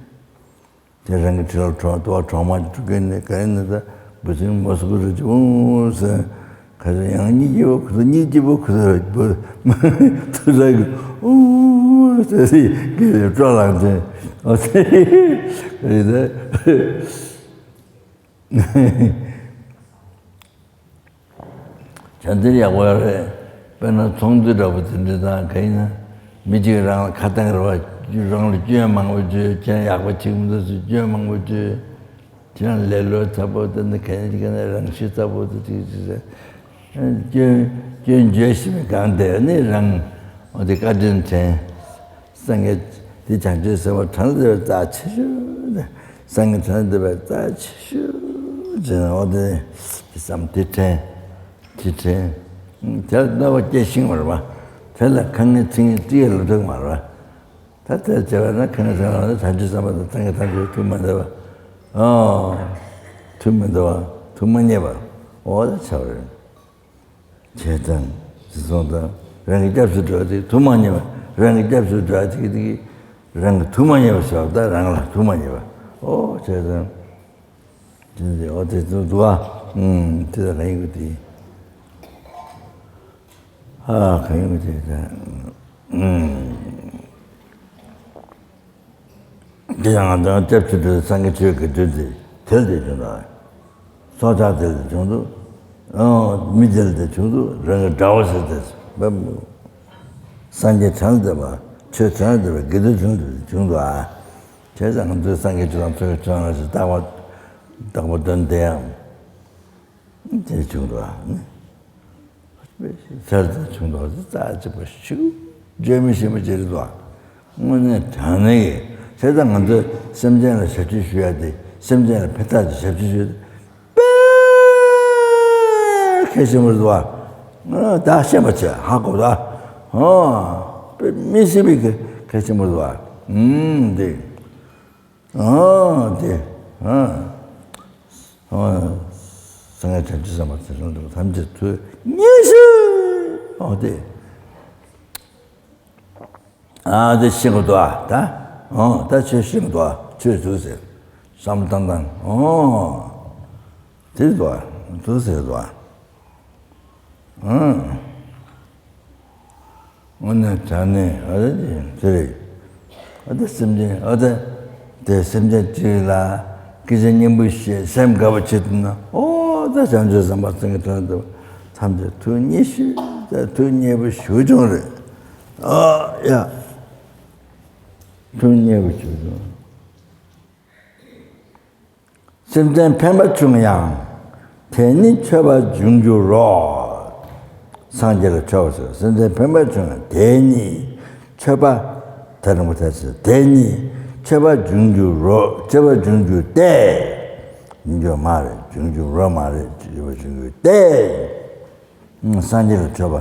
དེ་རང་གི་ཁྲི་ལ་གྲོགས་ཏུ་བ་གྲོག་མ་ཅིག་སྤྲུལ་སྐད་ནས་ག་ཡིན་ན་ད་འབུ་སྲིན་མོ་སུ་གུ་རུ་ཅིག་འོང་ཟེར། ག་ཚོད་ཡང་གཉིད་སྐྱིད་པོ་ཁུ་ཚོད་གཉིད་སྐྱིད་པོ་ཁུ་ཚོད་འབུ་ཐུ་ས་གི་འོང་ཟེར་སི་གི་སྤྲོ་ལངས་ཚེ་འོ་ཚེ་རེད་ད། བྱང་བརྩེ་ཡག་པོ་ཡོད་རེད། དཔེར་ན་ཚོང་འདུས་འདྲ་པོ་དེ་འདྲ་དང་ག་ཡིན་ན་མི་གཅིག་རང་ལ་ཁ་བཏང་རེ་བ་རང་ལ་སྐྱོན་མང་པོ་བརྗོད། ཁྱེད་རང་ཡག་པོ་བྱེད་མི་འདུག་ཟེར་སྐྱོན་མང་པོ་བརྗོད། ཁྱེད་རང་ལེ་ལོ་ཚ་པོ་དེ་འདི་ག་ཡིན་ག་ནས་རང་ཤི་ཚ་པོ་དེ་ཅིག་ཅིག་ཟེར། སྐྱོན་སྐྱོན་བརྗོད་ཤེས་པའི་སྒང་དེ་ནི་རང་འོ་དེ་བཀའ་དྲིན་དྲན། སངས་རྒྱས་དེ་བྱང་ཆུབ་སེམས་དཔའ་གྲངས་ལས་འདས་པའི་རྩ་ཆེ་ཤོས་དེ། སངས་རྒྱས་གྲངས་ལས་འདས་པའི་རྩ་ཆེ་ཤོས་ཅེས་ན་འོ་དེ་དེ་བསམ་དེ་དྲན། དེ་དྲན། དེ་ལ་གནོད་པ་སྐྱེལ་ཤིང་མ་རེད་པ། དེ་ལ་ཁ་ངན་ཚིག་ངན་ཅི་ཡང་ལབ་ཐུབ་མ་རེད་པ། ད་དེ་བྱས་པ་ན་ཁ་ངན་ཚིག་ངན་ལབ་ན་བྱང་ཆུབ་སེམས་དཔའ་དང་སངས་རྒྱས་ཐམས་ཅད་ཐུགས་མ་འདས་པ། ཨོ། ཐུགས་མི་འདོད་པ། ཐུགས་མ་མཉེས་པ། འོ་ད་ཆགས་པ་རེད། བྱས་ཙང་། དེ་སོང་ཙང་རང་གི་སྐྱབས་སུ་འགྲོ་བ་དེ་ཐུགས་མ་མཉེས་པ། རང་གི་སྐྱབས་སུ་འགྲོ་བ་དེ་གི་དེ་གི་རང་གི་ཐུགས་མ་མཉེས་པ་ཟེར་བ་ད་རང་ལ་ཐུགས་མ་མཉེས་པ། འོ་བྱས་ཙང་། དེ་འདི་འོ་དེ་ཚོ་འདུག་ཨ། ཨུམ། དེ་ལ་ག་ཡིན་གི་དེ། ཨ་ག་ཡིན་གི་དེ་ད། ཨུམ། དེ་ཡང་ང་ཚོ་སྐྱབས་སུ་འགྲོ་སངས་རྒྱས་ཆོས་ཀྱི་བདུད་དེ་དེ་ལ་དེ་བྱུང་འདུག། སྲོག་ཆགས་དེ་ལ་བྱུང་འདུག། ཨོ་མི་དེ་ལ་དེ་བྱུང་འདུག། རང་གི་དགྲ་བོ་ཟེར་དེ་བབ། སངས་རྒྱས་བྱང་ལ་འདེབས་པ། ཆོས་བྱང་ལ་འདེབས་པ། དགེ་འདུན་བྱང་དུ་བྱུང་འདུག་ཨ། བྱས་ཙང་ང་ཚོའི་སངས་རྒྱས་ཆོས་དང་ཆོས་ཀྱི་ཆོས་རང་ཞེས་བཏགས་པ་བཏགས་པ་དོན་དེ་ཡང་དེ་བྱུང་འདུག་ཨ། ཚར་དུ་བྱུང་དོགས་ཟེར་རྩ་གཅིག་པ་ཞུ། བརྗོད་མི་ཤེས་པ་ཅི་རེད་དོ། དངོས་གནས་དྲང་གནས་ཀྱི་བྱས་ཙང་ང་ཚོས་སེམས་ཅན་ལ་ཞབས་ཕྱི་ཞུ་ཡ་དེ། སེམས་ཅན་ལ་ཕན་ཐོགས་ཀྱི་ཞབས་ཕྱི་ཞུ་ཡ་དེ་དཔེ་གལ་ཆེན་པོ་རེད་དོ། ད་ཤེས་པ་བྱས་ཧ་གོ་ད། ཧོ། དཔེ་མི་སྲིད་པའི་གལ་ཆེན་པོ་རེད་དོ། ཨུམ། འདི། ཨ་དེ། ཨ། ཨ། སངས་རྒྱས་བྱང་ཆུབ་སེམས་དཔའ་ཚེ་རིང་དུ་ཐམས་ཅད་ཐུགས་མཉེས་ཤིག། ཨོ་དེ། ཨ་དེ་ཤེས་དགོས་འདུག་ཨ་ད། ཨོ་ད་ཆོས་ཤེས་དགོས་འདུག་ཨ། ཆོས་ཟུག་ཟེར། བསམ་བློ་བཏང་བཏང་། ཨོ། དེ་འདུག་ཨ། ཟུག་ཟེར་འདུག་ཨ། ཨང་། དངོས་གནས་དྲང་གནས་ཨ་རེ་དེ་རེད། ཨ་ད་སེམས་ཅན་ཨ་ད་དེ་སེམས་ཅན་གཅིག་ལ་སྐད་ཆ་སྙན་པོ་བཤད་སེམས་དགའ་བ་བྱེད་ཐུབ་ན། ཨོ་ད་བྱང་ཆུབ་སེམས་དཔའ་སེང་གེ་ཐོན་ཐུབ། ཐམས་ཅད་ཐུགས་མཉེས་ཤིག། ད་ཐུགས་མཉེས་པོ་ཞུ་བྱུང་རེད། ཨ་ཡ། ཐུགས་མཉེས་པོ་ཞུ་བྱུང་། སེམས་ཅན་ཕན་པ་བྱུང་ཡང་། དེ་ནི་མཆོད་པ་འབྱུང་འགྱུར་རོ། སངས་རྒྱས་ལ་མཆོད་པ་ཟེར། སེམས་ཅན་ཕན་པ་བྱུང་ཡང་དེ་ནི་མཆོད་པ། ད་རིང་པོ་ཐལ་ཟེར། དེ་ནི་མཆོད་པ་འབྱུང་འགྱུར་རོ། མཆོད་པ་འབྱུང་འགྱུར་ཏེ། འབྱུང་འགྱུར་མ་རེད། འབྱུང་འགྱུར་རོ་མ་རེད། མཆོད་པ་འབྱུང་འགྱུར་ཏེ། སངས་རྒྱས་ལ་མཆོད་པ།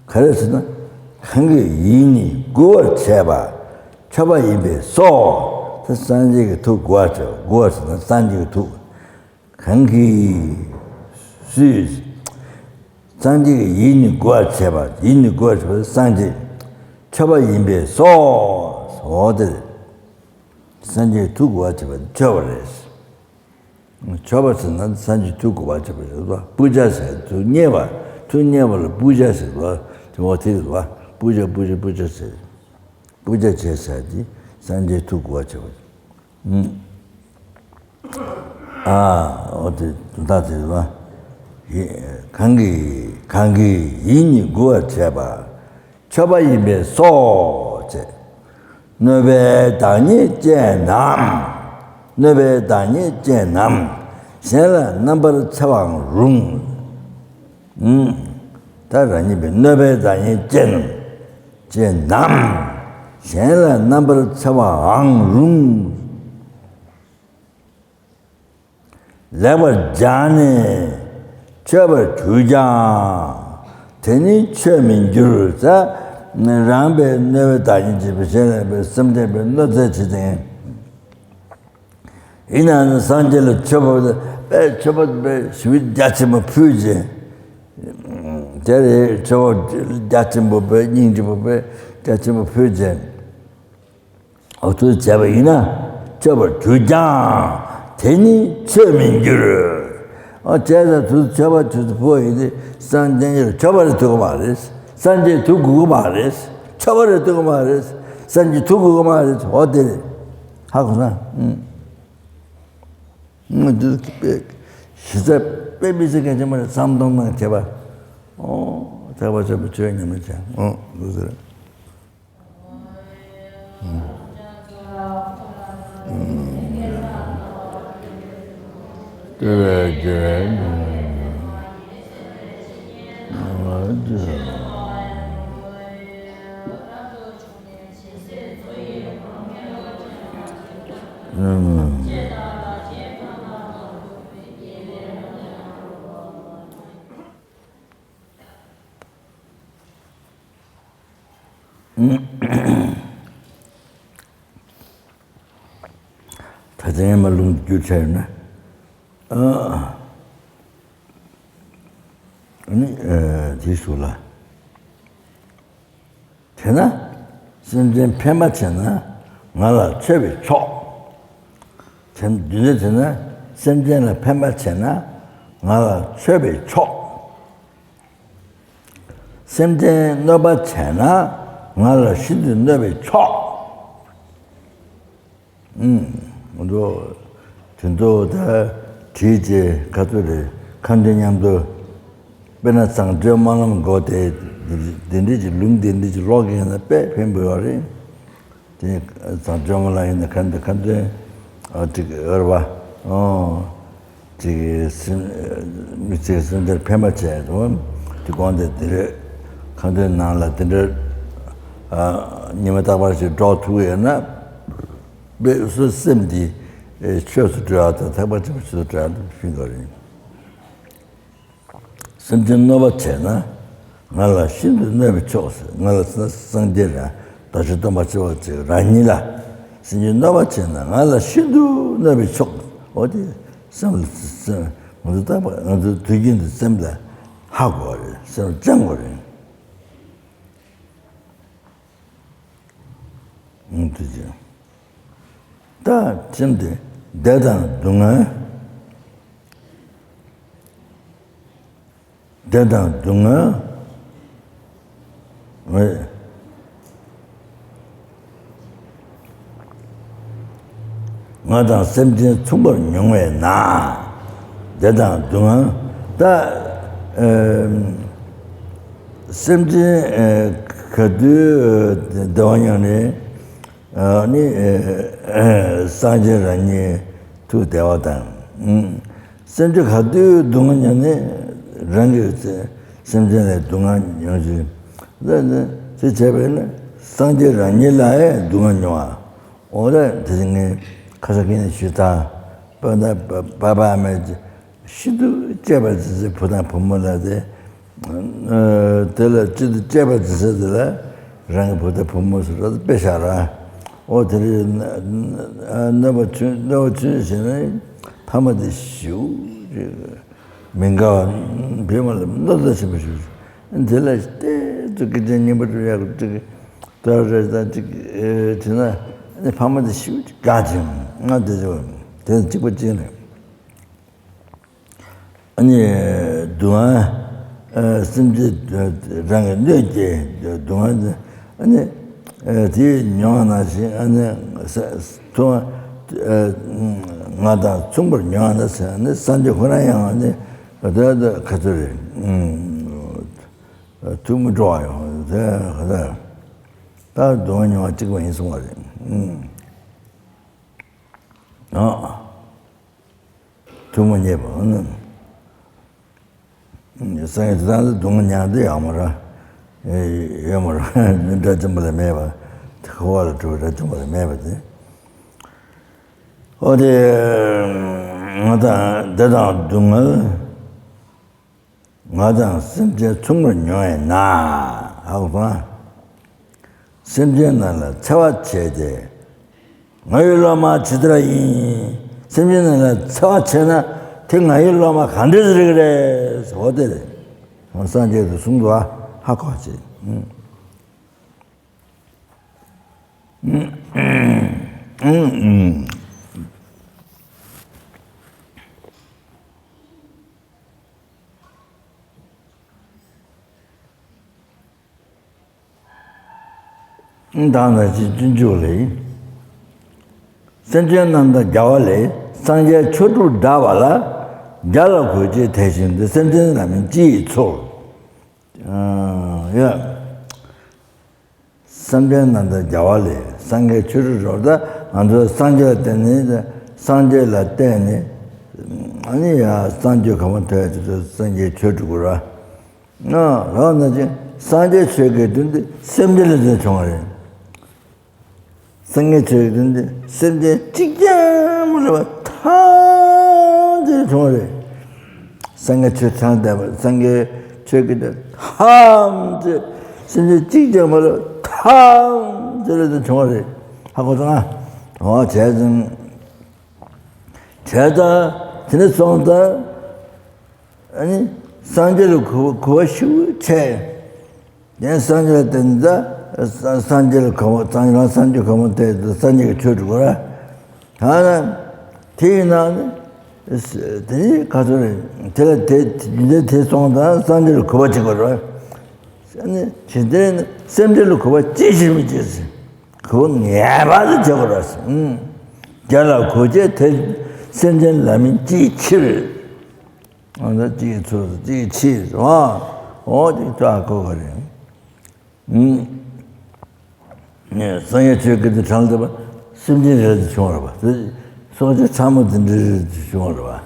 ག་རེ་ཟེར་ན། གང་གི་ཡིད་ནི་མགུ་བར་བྱས་པ་མཆོད་པ་ཡིན་པས་སོ། དེ་སངས་རྒྱས་ཀྱི་ཐུགས་མགུ་བར་བྱས་པ། མགུ་བར་ཟེར་ན་སངས་རྒྱས་ཀྱི་ཐུགས། གང་གི་སུས། སངས་རྒྱས་ཀྱི་ཡིད་ནི་མགུ་བར་བྱས་པ། ཡིད་ནི་མགུ་བར་བྱས་པ་སངས་རྒྱས་མཆོད་པ་ཡིན་པས་སོ། འོ་དེ་རེད། སངས་རྒྱས་ཀྱི་ཐུགས་མགུ་བར་བྱས་པ་མཆོད་པ་རེད། མཆོད་པ་ཟེར་ན་སངས་རྒྱས་ཐུགས་མགུ་བར་བྱེད་པ་རེད་པ། པུ་ཇ་ཟེར་ཐུགས་མཉེས་པ། ཐུགས་མཉེས་པ་ལ་པུ་ཇ་ཟེར་བ། དེ་འོ་དེ་རེད་པ། པུ་ཇ་པུ་ཇ་པུ་ཇ་ཟེར། པུ་ཇ་བྱས་ཟེར་དེ་སངས་རྒྱས་ཐུགས་མགུ་བར་བྱེད་པ། ཨ་འོ་དེ་དོན་དག་དེ་རེད་པ། གང་གི་གང་གི་ཡིད་ནི་མགུ་བར་བྱས་པ། མཆོད་པ་ཡིན་པས་སོ། ཅེས། གནོད་པའི་བདག་ཉིད་ཅན་ནམ། གནོད་པའི་བདག་ཉིད་ཅན་ནམ། གཞན་ལ་རྣམ་པར་འཚེ་བའང་རུང་། ད་རང་ཉིད་པའི་གནོད་པའི་བདག་ཉིད་ཅན་ཅན་ནམ། གཞན་ལ་རྣམ་པར་འཚེ་བའང་རུང་། ལེགས་པར་སྦྱངས་ནས་མཆོད་པར་གྱུར་ཀྱང་། དེ་ནི་མཆོད་མིན་འགྱུར་ཟེར། རང་པའི་གནོད་པའི་བདག་ཉིད་ཅེས་པའི་གཞན་ལ་པའི་སེམས་ཅན་པའི་གནོད་འཚེ་བྱེད་དེ། ཡིན་ན་ནི་སངས་རྒྱས་ལ་མཆོད་པ་པའི་མཆོད་པ་པའི་ཞི་བའི་རྒྱ་ཆེན་པོ་ཕུལ་ཅིང་། དེ་རེད། མཆོད་པ་རྒྱ་ཆེན་པོ་པའི་སྙིང་རྗེ་པོ་པའི་རྒྱ་ཆེན་པོ་ཕུལ་ཅིང་། འོ་ཚོད་བྱས་པ་ཡིན་ན་མཆོད་པར་གྱུར་ཀྱང་དེ་ནི་མཆོད་མིན་འགྱུར། འོ་བྱས་ཙང་ཚོད་མཆོད་པ་ཚོད་ཚོད་ཕོག་ཡིན་ཏེ་སངས་རྒྱས་ལ་མཆོད་པ་རེད་ཐུབ་ཀྱི་མ་རེད། སངས་རྒྱས་ཐུགས་དགོས་ཀྱི་མ་རེད། མཆོད་པ་རེད་ཐུབ་ཀྱི་མ་རེད། སངས་རྒྱས་ཐུགས་དགོས་ཀྱི་མ་རེད། འོ་དེ་རེད། ཧ་གོ་ན། ཨུམ། ང་འདི་དཔེ་གཞི་རྩ་དཔེ་མི་སྲིད་གལ་ཆེན་པོ་རེད། བསམ་གཏོང་གནང་བྱས་པ། ཨོ་ཐེག་པ་ཆེན་པོ་ཆོས་ཉམས་ལེན་བྱས། ཨོ་འདུག་ཟེར། འཛིན་མ་ལུང་རྒྱུ་ཆ་ཡོད་ན། ཨ་ནི་དེའི་ཞུ་ལ། དེས་ན་སེམས་ཅན་ཕན་པ་བྱས་ན་ང་ལ་མཆོད་པས་ཆོག་དེ་རྒྱུ་མཚན་དེས་ན་སེམས་ཅན་ལ་ཕན་པ་བྱས་ན་ང་ལ་མཆོད་པས་ཆོག་སེམས་ཅན་གནོད་པ་བྱས་ན་ང་ལ་ཤིན་ཏུ་གནོད་པས་ཆོག་ཨུམ། འོ་འདུག་དེ་ཚོ་ད་བྲིས་རྗེས་ག་ཚོད་རེད། ཁ་འདོན་མཉམ་དུ། དཔེར་ན་བཟང་སྤྱོད་སྨོན་ལམ་སྒོ་དེ་འདི་འདྲ་ཅིག་ལུང་འདི་འདྲ་ཅིག་ཀློག་གི་ཡིན་ན་དཔེ་ཕན་པོ་ཡོད་རེད། དེ་བཟང་སྤྱོད་སྨོན་ལམ་ཡིན་ན་ཁ་འདོན་ཁ་འདོན་ཨ་ཅིག་ཡོད་རེད་པ། ཨོ། ཅིག་སེམས་མི་ཚེ་སེམས་ཅན་ཕན་པ་བྱས་སོང་། དེ་དགོངས་ཏེ་དེ་རེད། ཁ་འདོན་ནང་ལ་དེ་འདྲ་ཨ་ཉི་མ་རྟག་པར་ཞིག་སྒྲོག་ཐུབ་ཡོད་ན། དཔེ་སོ་སེམས་འདི་ཆོས་སུ་འགྲོ་ཡག་དང་ཐེག་པ་ཆེན་པོ་ཆོས་སུ་འགྲོ་ཡག་ཏུ་ཕྱིན་པ་རེད། སེམས་ཅན་གནོད་པ་བྱས་ན་ང་ལ་ཤིན་ཏུ་གནོད་པས་ཆོག་ཟེར། ང་ལ་སངས་རྒྱས་རང་བདག་ཅག་སྟོན་པ་ཆེ་བ་ཅིག་རང་ཉིད་ལ་སེམས་ཅན་གནོད་པ་བྱས་ན་ང་ལ་ཤིན་ཏུ་གནོད་པས་ཆོག་འོ་དེ་སེམས་ལ་སེམས་ང་ཚོ་རྟག་པར་ང་ཚོ་དུས་རྒྱུན་དུ་སེམས་ལ་ཧ་གོ་བ་རེད། སེམས་ལ་བཅང་དགོས་རེད། ཨང་དུ་ཅི། ད་ཁྱིམ་དེ་བདེ་དང་སྡུག་བསྔལ། བདེ་དང་སྡུག་བསྔལ། ང་དང་སེམས་ཅན་མཚུངས་པར་མྱོང་བས་ན། བདེ་དང་སྡུག་བསྔལ། ད་ཨ་སེམས་ཅན་ཨ་ག་དུས་བདེ་བ་མྱོང་ནས་ཨ་ནི་ཨ་སངས་རྒྱས་རང་ཉིད་ཐུགས་བདེ་བ་དང་། སེམས་ཅན་ག་དུས་སྡུག་བསྔལ་མྱོང་ནས་རང་གི་སེམས་ཅན་ལ་སྡུག་བསྔལ་མྱོང་ཞིང་། ད་ནི་དེ་བྱས་པས་ན་སངས་རྒྱས་རང་ཉིད་ལ་ཡང་སྡུག་བསྔལ་མྱོང་བ། འོ་ད་དེ་ངས་ཁ་སང་ཁ་ཉིན་ཞུས་ད། པ་ད་པ་པ་ཨ་མས་ཤིན་ཏུ་གཅེས་པར་བརྩི་སའི་བུ་དང་བུ་མོ་ལ་དེ། དེ་ལ་ཅི་ཏུ་གཅེས་པར་བརྩི་ས་དེ་ལ་རང་གི་བུ་དང་བུ་མོ་སུ་ར་དཔེ་བཞག་ར། ཨོ་དེ་རིང་གནོད་པ་ཚུན་གནོད་པ་ཚུན་ཟིན་ན་ཕ་མ་དེ་ཞིའུ་མི་དགའ་བ་བུད་མེད་ལ་གནོད་ད་ཆེན་པོ་ཞིག་དེ་ལ་ཏེ་ཙུ་ཀི་ཅན་ཉིན་པ་དུ་ཡག་ཙུ་ཀི་ཏ་རེ་ད་ཅིག་དེ་ན་ཕ་མ་དེ་ཞིའུ་དགའ་ཅིང་ང་དེ་ཚོ་དེ་གཅིག་པ་ཅན་རེད། ཨ་ནི་སྡུག་བསྔལ་སེམས་ཅན་རང་གི་གནོད་ཀྱི་སྡུག་བསྔལ་ཨ་ནི་དེ་མྱོང་ན་ཞིག་ཨ་ནི་ཐུང་ང་དང་མཚུངས་པར་མྱོང་ན་ཟེར་ཨ་ནི་སངས་རྒྱས་ཁོ་རང་ཡང་ཨ་ནི་ད་ད་ག་ཚོད་རེད། ཐུགས་མི་སྤྲོ་བ་ཡོང་དེ་ད་སྡུག་བསྔལ་མྱོང་བ་གཅིག་པ་ཡིན་གསུང་བ་རེད། ཨ། ཐུགས་མ་མཉེས་པ་ནི། སངས་རྒྱས་དེ་དང་སྡུག་བསྔལ་མྱང་དེ་ཡོད་མ་རེད། ཡོད་མ་རེད། དགྲ་བཅོམ་པ་ལས་མེད་པ། འཁོར་བ་ལ་གྲོལ་བའི་དགྲ་བཅོམ་པ་ལས་མེད་པ་དེ། འོ་དེ་ང་དང་བདེ་དང་སྡུག་བསྔལ། ང་དང་སེམས་ཅན་མཚུངས་པར་མྱོང་བས་ན། ཧ་གོ་སོང་ཨ། སེམས་ཅན་རྣམས་ལ་འཚེ་བ་བྱས་ཏེ། ང་ཡི་སློབ་མ་ཇི་ལྟར་ཡིན། སེམས་ཅན་རྣམས་ལ་འཚེ་བ་བྱས་ན་དེ་ང་ཡི་སློབ་མ་ག་འདྲ་ཞིག་རེད། འོ་དེ་རེད། སངས་རྒྱས་ཀྱིས་གསུངས་འདུག་ཨ། ཧ་གོ་ཅིག་དང་ན་ཅི་སྤྱོད་འཇུག་ལས། སེམས་ཅན་རྣམས་དང་རྒྱལ་བ་ལས། སངས་རྒྱས་ཆོས་དྲུག་བསྒྲགས་པ་ལ། རྒྱ་ལ་གུས་ཅིང་དད་ཅིང་འདུད། སེམས་ཅན་རྣམས་ནི་སྤྱི་ཡི་ཚོགས། ཡ། སེམས་ཅན་རྣམས་དང་རྒྱལ་བ་ལས། སངས་རྒྱས་ཆོས་དྲུག་རོར་ད་ང་ཚོ་སངས་རྒྱས་ལ་བརྟེན་ནས་སངས་རྒྱས་ལ་བརྟེན་ནས་ཨ་ནི་ཡ་སངས་རྒྱས་གོ་འཕང་ཐོབ་ཡ་དེ་ཚོ་སངས་རྒྱས་ཆོས་དྲུག་ར། ང་རང་ན་ཅི་སངས་རྒྱས་ཆོས་ཀྱི་དོན་དེ་སེམས་ཅན་ལ་བརྟེན་བྱུང་བ་རེད། སངས་རྒྱས་ཆོས་ཀྱི་དོན་དེ་སེམས་ཅན་གཅིག་ཀྱང་མ་ལུས་པ་ཐམས་ཅད་བྱུང་བ་རེད། སངས་རྒྱས་ཆོས་ཐང་ལྡན་པ་སངས་རྒྱས་ཆོས་ཀྱི་དོན་ཐམས་ཅད་སེམས་ཅན་གཅིག་ཀྱང་མ་ལུས་པ་ཐམས་ཅད་ལ་བརྟེན་བྱུང་བ་རེད། ཧ་གོ་སོང་ཨ། འོ་བྱས་ཙང་། བྱས་ཙང་དེ་ནས་སོང་ཙང་ཨ་ནི་སངས་རྒྱས་ལ་གུས་གུས་པ་ཤུགས་ཆེ། དེ་སངས་རྒྱས་ལ་བརྟེན་ད་སངས་རྒྱས་ལ་གུས་པ་སངས་རྒྱས་ལ་སངས་རྒྱས་གུས་པ་བརྟེན་ད་སངས་རྒྱས་ཀྱི་ཆོས་སྒྲུབ་དགོས་ར། ད་ན་དེ་ཡིན་ན་ནི་དེ་ག་ཚོད་རེད། དེ་ལ་དེ་དེ་དེ་སོང་ཙང་སངས་རྒྱས་ལ་གུས་པ་བྱེད་དགོས་ར། ཨ་ནི་ཇི་ལྟར་ཡིན་ན་སེམས་ཅན་ལ་གུས་པ་ཅི་ཞིག་མི་བྱེད་ཟེར། གུས་པ་ངེས་པར་དུ་བྱེད་དགོས་ར་ཟེར། ཨུམ། རྒྱལ་ལ་གུས་བྱེད་དེ་སེམས་ཅན་ལ་མིན་ཅིའི་ཕྱིར། ཨ་ད་ཅིའི་ཚུལ་ཅིའི་ཕྱིར་ཟེར་བ། འོ་དེ་ལྟ་གོ་ག་རེད། ཨུམ། ནས་སངས་རྒྱས་ཆོས་ཀྱི་དེ་དྲངས་ཏེ་བ་སེམས་ཅན་རེ་རེ་བྱུང་བ་རེད་བ། སོ་སོ་ཚང་མ་དེ་འདྲ་རེ་རེ་བྱུང་བ་རེད་བ།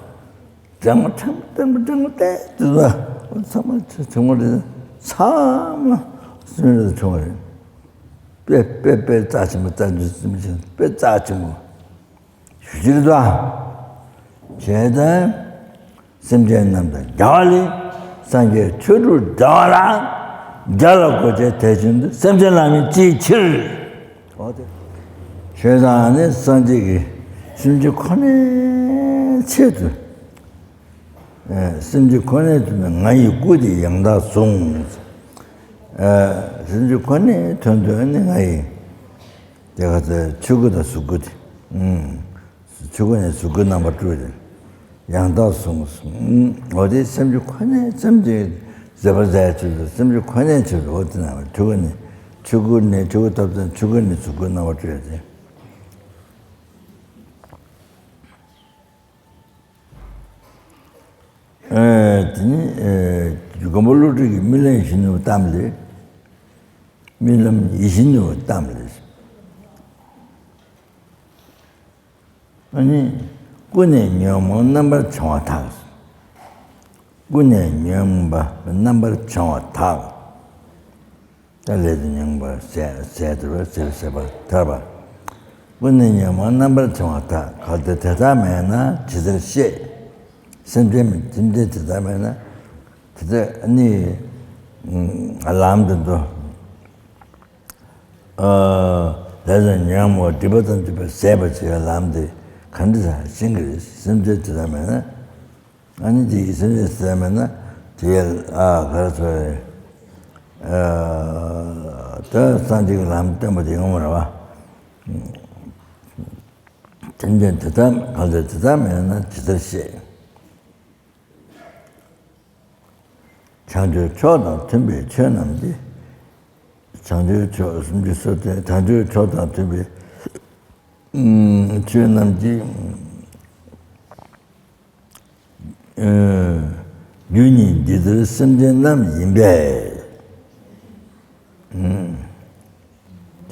དྲང་མོ་དྲང་མོ་དྲང་མོ་དྲང་མོ་བལྟས་དུས་ལ་ཚང་མ་ཆུང་ངུ་རེད། ཚང་མ་སེམས་རེ་བྱུང་བ་རེད། དཔེ་དཔེ་དཔེ་རྩ་ཆེན་པོ་རྩ་འདུས་སེམས་ཅན་དཔེ་རྩ་ཆེན་པོ་ཞུ་ཅི་རེད་ད། བྱས་ཙང་སེམས་ཅན་རྣམས་དང་རྒྱལ་བ་ལས། སངས་རྒྱས་ཆོས་དྲུག་འདྲ་བ་ལ། རྒྱལ་ལ་གུས་བྱེད་དེ་བཞིན་དུ། སེམས་ཅན་ལ་མིན་ཅིའི་ཕྱིར། འོ་དེ། བྱས་ཙང་ནི་སངས་རྒྱས་ཀྱིས་སེམས་ཅན་ཁོ་ནའི་ཆེད་དུ། ཨེ། སེམས་ཅན་ཁོ་ནའི་དོན་དུ་ང་ཡི་སྐུ་དེ་ཡང་དག་བཟུང་། ཨེ། སེམས་ཅན་ཁོ་ནའི་དོན་དུ་ནི་ང་ཡི་དེ་ག་ཚོད་ཆོས་སྐུ་དང་གཟུགས་སྐུ་དེ། ཨུམ། ཆོས་སྐུ་ནས་གཟུགས་སྐུའི་རྣམ་པ་སྤྲུལ་ཏེ་ཡང་དག་བཟུང་། ཨུམ། འོ་དེ་སེམས་ཅན་ཁོ་ནའི་སེམས་ཅན་མཛེས་པ་མཛད་ཆེད་དུ་སེམས་ཅན་ཁོ་ནའི་ཆེད་དུ་འོ་དེ་རྣམ་པ་ཆོས་སྐུ་ནས་ཆོས་སྐུ་ནས་ཆོས་སྐུ་ཐོབ་ཙང་ཆོས་སྐུ་ནས་གཟུགས་སྐུའི་རྣམ་པ་སྤྲུལ་ཏེ། ཨེ། དེ་ནི་ཨེ། མགོན་པོ་ཀླུ་སྒྲུབ་ཀྱི་རྨི་ལམ་ཡིད་བཞིན་ནོར་བུའི་གཏམ་ལས། རྨི་ལམ་ཡིད་བཞིན་ནོར་བུའི་གཏམ་ལས། ཨ་ནི། ཀུན་ནས་ཉོན་མོངས་རྣམ་པར་བྱང་བ་དག། ཀུན་ནས་ཉོན་མོངས་པ་རྣམ་པར་བྱང་བ་དག། ད་ལས་དང་ཉོན་མོངས་པ་ཟད་ཟད་དུ་བ་ཟད་ཟད་པ་ཐར་པ། ཀུན་ནས་ཉོན་མོངས་རྣམ་པར་བྱང་བ་དག། གལ་ཏེ་དེ་དག་མེད་ན་ཇི་ལྟར་ཤེས། སེམས་ཅན་མི་སེམས་ཅན་དེ་དག་མེད་ན་དེ་དག་ནི་ལམ་དུ་འགྲོ། ལས་དང་ཉོན་མོངས་སྒྲིབ་པ་དང་སྒྲིབ་པ་ཟད་པར་བྱེད་པའི་ལམ་དེ་ག་འདྲ་ཤེས་ཀྱི་རེད། སེམས་ཅན་དེ་དག་མེད་ན། ཨ་ནི་དེ་ཡི་སེམས་ཅན་ཟེར་མེད་ན་དེ་ཡ་ཨ་ག་རེ་ཟེར། ཨ་ད་སངས་རྒྱས་ཀྱི་ལམ་སྟོན་པ་དེ་ཡོང་མ་རེད་བ། སེམས་ཅན་དེ་དག་གང་ཟེར་དེ་དག་མེད་ན་ཇི་ལྟར་ཤེས། བྱང་ཆུབ་མཆོག་དང་མཐུན་པའི་ཆོས་རྣམས་ཀྱིས། བྱང་ཆུབ་མཆོག་སུམ་ཅུ་སོ་བརྒྱད་བྱང་ཆུབ་མཆོག་དང་མཐུན་པའི་ཆོས་རྣམས་ཀྱིས། རྒྱུ་ཉིད་འདི་ལྟར་སེམས་ཅན་རྣམས་ཡིན་པས།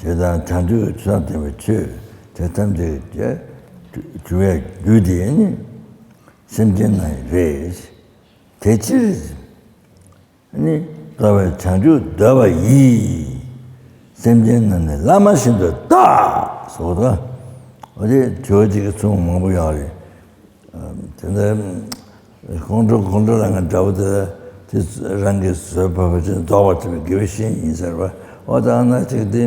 དེ་དང་བྱང་ཆུབ་ཀྱི་ཕྱོགས་སྟོན་པའི་ཆོས་དེ་ཐམས་ཅད་ཀྱི་གྲུབ་པའི་རྒྱུ་དེ་ནི་སེམས་ཅན་རྣམས་རེད། དེ་ཕྱིར། ནི་རྩ་བའི་བྱང་ཆུབ་འདོད་པ་ཡིས། སེམས་ཅན་རྣམས་ནི་ལྷ་མ་ཡིན་དུ་བལྟ། ཟེར་བ་དང་། འོ་དེ་ཇོ་བོ་རྗེ་གི་གསུང་མང་པོ་ཡོད་རེད། དེ་འདྲ་ཁོང་ཁྲོ་ཁོང་ཁྲོ་རང་གི་འདྲ་བོ་དེ་དེ་རང་གི་བཟོད་པ་བ་ཅན་རྫོགས་པར་བྱེད་པའི་དགེ་བའི་བཤེས་གཉེན་ཡིན་ཟེར་བ། འོ་ད་ཨ་ན་ཅིག་དེ་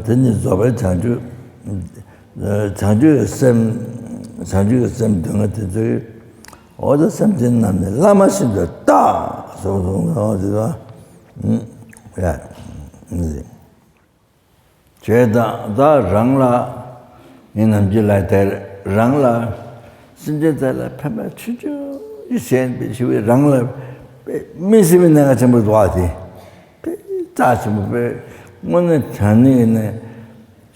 དེ་ནི་རྫོགས་པའི་བྱང་ཆུབ། བྱང་ཆུབ་ཀྱི་སེམས། བྱང་ཆུབ་ཀྱི་སེམས་སྡུག་བསྔལ་དེ་ཚོའི། འོ་ད་སེམས་ཅན་རྣམས་ནི་ལྷ་མ་ཡིན་དུ་བལྟ། ཟེར་བ་སོང་ཙང་འོ་དེ་ལ། ཡ། བྱས་ཙང་ད་རང་ལ། ངས་ནམ་རྒྱུན་ལ་དེར་རང་ལ། སེམས་ཅན་དག་ལ་ཕན་པ་ཆུང་ཆུང་ཞིག་བྱས་པའི་ཕྱི་བའི་རང་ལ། དམིགས་བསལ་བའི་གནད་འགག་ཆེན་པོ་འདུག་བ་དེ། དཔེ་རྩ་ཆེན་པོ་དཔེ་དངོས་གནས་དྲང་གནས་ཡིན་ན་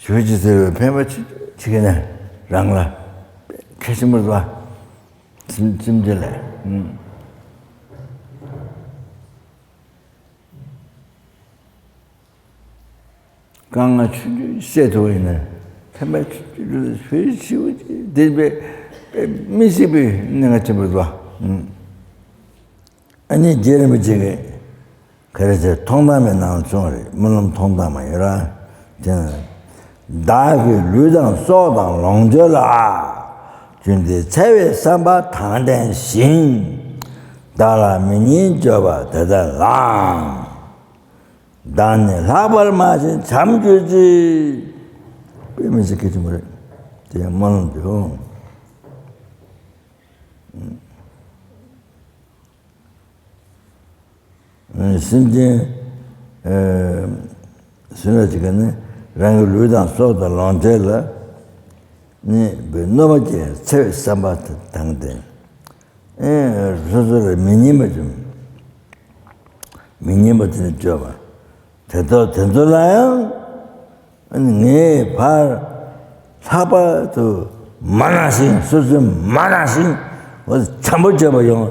ཞུ་ཅི་ཟེར་བའི་ཕན་པ་ཆེ་ཆེ་གི་ན་རང་ལ་དཔེ་གལ་ཆེན་པོ་རེད་བ། སེམས་སེམས་ཅན་ལ། ཨུམ། དཀའ་ངལ་ཆུང་ཆུང་སེལ་ཐུབ་པ་ཡིན་ན་ཕན་པ་ཆུང་ཆུང་ཞུ་ཞུ་ཅི་དེ་དཔེ་དཔེ་མི་སྲིད་པའི་གནད་འགག་ཆེན་པོ་རེད་བ། ཨུམ། ཨ་ནི་རྗེ་རིན་པོ་ཆེ་གིས་ག་རེ་ཟེར་མཐོང་དང་མའི་ནང་ལ་བྱུང་བ་རེད། སྨོན་ལམ་མཐོང་དང་མ་ཡོད་ར། དེ་ན། བདག་གི་ལུས་དང་སྲོག་དང་ལོངས་སྤྱོད་ལ། རྒྱུ་འདི་འཚེ་བའི་བསམ་པ་དང་ལྡན་ཞིང་། བདག་ལ་མི་སྙན་བརྗོད་པ་དེ་དག་ལའང་། བདག་ནི་ལྷག་པར་སྨྲ་ཞིང་བྱམས་གྱུར་ཅིག། དཔེ་མི་སྲིད་གལ་ཆེན་པོ་རེད། དེ་སྨོན་ལམ་དེ་འོང་། སེམས་ཅན་ཟེར་བ་ཅིག་ག་ནི་རང་གི་ལུས་དང་སྲོག་དང་ལོངས་སྤྱོད་ལ་ནི་བའི་གནོད་པ་བྱེད་འཚེ་བའི་བསམ་པ་དང་ལྡན། སོ་སོ་ལ་མི་སྙན་པ་བྱུང་། མི་སྙན་པ་དེ་ནི་བརྗོད་པ། དེ་ཚོ་དེ་ཚོ་ལ་ཡང་ངས་ཕར་ལྷག་པར་དུ་མ་ནང་བཞིན། སོ་སོའི་མ་ནང་བཞིན་འོ་བྱམས་པོ་བྱེད་པ་ཡོང་།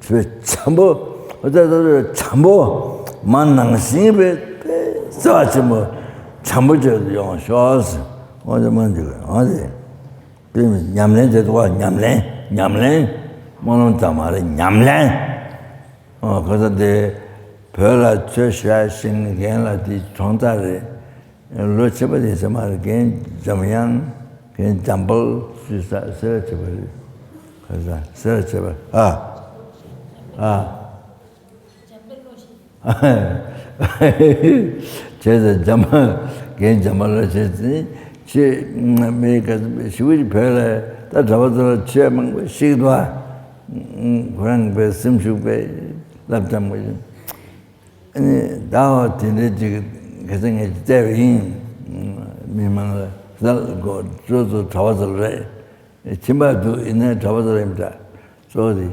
བྱམས་པོ་འོ་ད་ད་བྱམས་པོ་མ་ནང་བཞིན་པའི་བརྩེ་བ་ཆེན་པོ་བྱམས་པོ་བྱེད་ཡོང་ཤོག་ཟེར། འོ་དེ་མ་འདི་འོ་དེ་དེ་ཉམས་ལེན་བྱེད་དུས་ཉམས་ལེན་ཉམས་ལེན་སྨོན་ལམ་ཙམ་མ་རེད། ཉམས་ལེན། ཨོ་ཁོ་ཚོ་དེ་བོད་ལ་ཆོས་བཤད་ཤེས་མཁན་ལ་དེ་གྲོང་རྡལ་རེད། ལོ་ཆེ་བ་དེ་ཚོ་མ་རེད། རྒན་འཇམ་དབྱངས། རྒན་འཇམ་དཔལ་ཞེས་ཟེར་བ་ཆེ་བ་རེད། ཁོ་ཚོ་ཟེར་བ་ཆེ་བ། ཨ། ཨ། བྱས་ཙང་འཇམ་དཔལ། རྒན་འཇམ་དཔལ་ལ་བྱས་ཙང་ཆོས་མི་ག་ཞུ་བོད་ལ་ད་གྲྭ་པ་ཚོ་ལ་ཆོས་མང་པོ་ཤེས་འདུག་ཨ། ཁོ་རང་པའི་སེམས་ཤུགས་པའི་བསླབ་བྱ་མང་པོ་ཞིག་ཨ་ནི་ཟླ་བ་དེ་འདྲའི་ཅིག་ཁ་སང་ངས་བལྟས་པ་ཡིན། མི་མང་ལ་ཟླ་གོ་ཅོ་ཚོ་གྲྭ་པ་ཚོ་རེད། ཁྱིམ་པ་འདུག་ཡིན་ནའི་གྲྭ་པ་ཚོ་རེད་མི་འདྲ་གཙོ་བོ་དེ།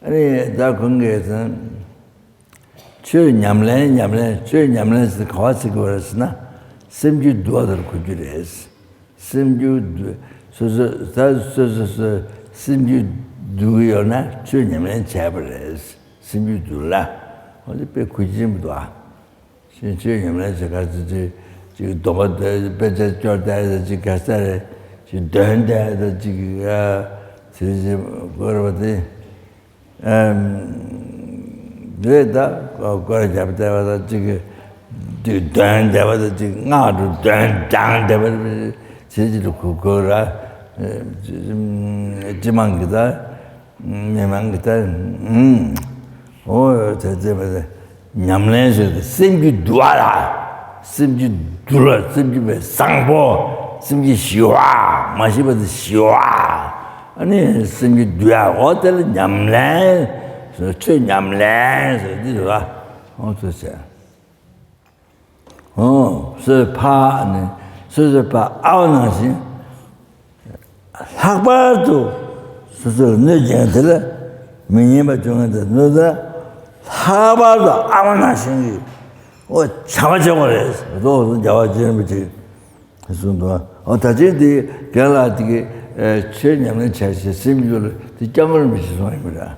ཨ་ནི་ད་ཁོང་གིས་ཟེར། ཆོས་ཉམས་ལེན་ཉམས་ལེན། ཆོས་ཉམས་ལེན་ཟེར་ག་བ་ཟེར་དགོས་རེད་ཟེར་ན། སེམས་རྒྱུད་འདུལ་བ་དེར་གོ་རྒྱུ་རེད། སེམས་རྒྱུད་འདུལ། སོ་སོ་ད་སོ་སོ་སོ་སེམས་རྒྱུད་འདུལ་གྱི་ཡོད་ན་ཆོས་ཉམས་ལེན་བྱས་པ་རེད། སེམས་རྒྱུད་འདུལ་ལ། འོ་དེ་དཔེ་གོ་རྒྱུ་ཆེན་པོ་འདུག་ཨ། ཆོས་ཆོས་ཉམས་ལེན་བྱེད་ག་ཚོད་ཅིག་ཅིག་སྡོམ་པ་དཔེ་ཆ་སྐྱོར་བསྡད་ཅིག་ག་ས་རེད་ཅིག་འདོན་བསྡད་ཅིག་ཨ། ཚིག་ཅིག་དགོས་རེད་པ་དེ། རེད་ད། སྐོར་རྒྱབ་བསྡད་པ་དང་ཅིག་ཅིག་འདོན་བསྡད་པ་དང་ཅིག་སྔགས་འདྲ་འདོན་བགྲངས་བསྡད་པ་ཚེ་གཅིག་ཏུ་གོ་དགོས་ར། སྤྱི་དམངས་ཀྱི་ད་མི་མང་གི་ད་ཨུམ། འོ་དེ་ཚེ་བ་དེ་ཉམས་ལེན་ཟེར་ཏེ་སེམས་རྒྱུད་འདུལ་བ་ལ། སེམས་རྒྱུད་འདུལ་བ། སེམས་རྒྱུད་པའི་བཟང་པོ། སེམས་རྒྱུད་ཞི་བ། མ་ཞི་བ་དེ་ཞི་བ། ཨ་ནི་སེམས་རྒྱུད་འདུལ་ཡ། འོ་དེ་ལ་ཉམས་ལེན་ཟེར། ཆོས་ཉམས་ལེན་ཟེར་འདི་རེད་བ། འོ་ཚོ་བྱས། འོ་སོས་ཕ་ནི་སོ་སོས་ཕ་ཨ་བ་ནང་བཞིན། ལྷག་པར་དུ་སོ་སོར་གནོད་སྦྱིན་དེ་ལ་མི་སྙན་པ་བྱུང་ཡང་དེ་གནོད་ད། ལྷག་པར་དུ་ཨ་མ་ནང་བཞིན་གྱི་འོ་བྱམས་པ་བྱེད་དགོས་རེད། རྡོ་རྡོ་རྒྱལ་བ་ཆེན་པོ་ཅིག་གསུངས་འདུག་འོ་ད་ཅིག་དེ་རྒན་ལགས་དེ་གི་ཆོས་ཉམས་ལེན་བྱ་ཞེས་སེམས་རྒྱུད་ལ་དེ་སྐྱབས་མགོན་རིན་པོ་ཆེ་གསུངས་ཡིན་པ་རེད།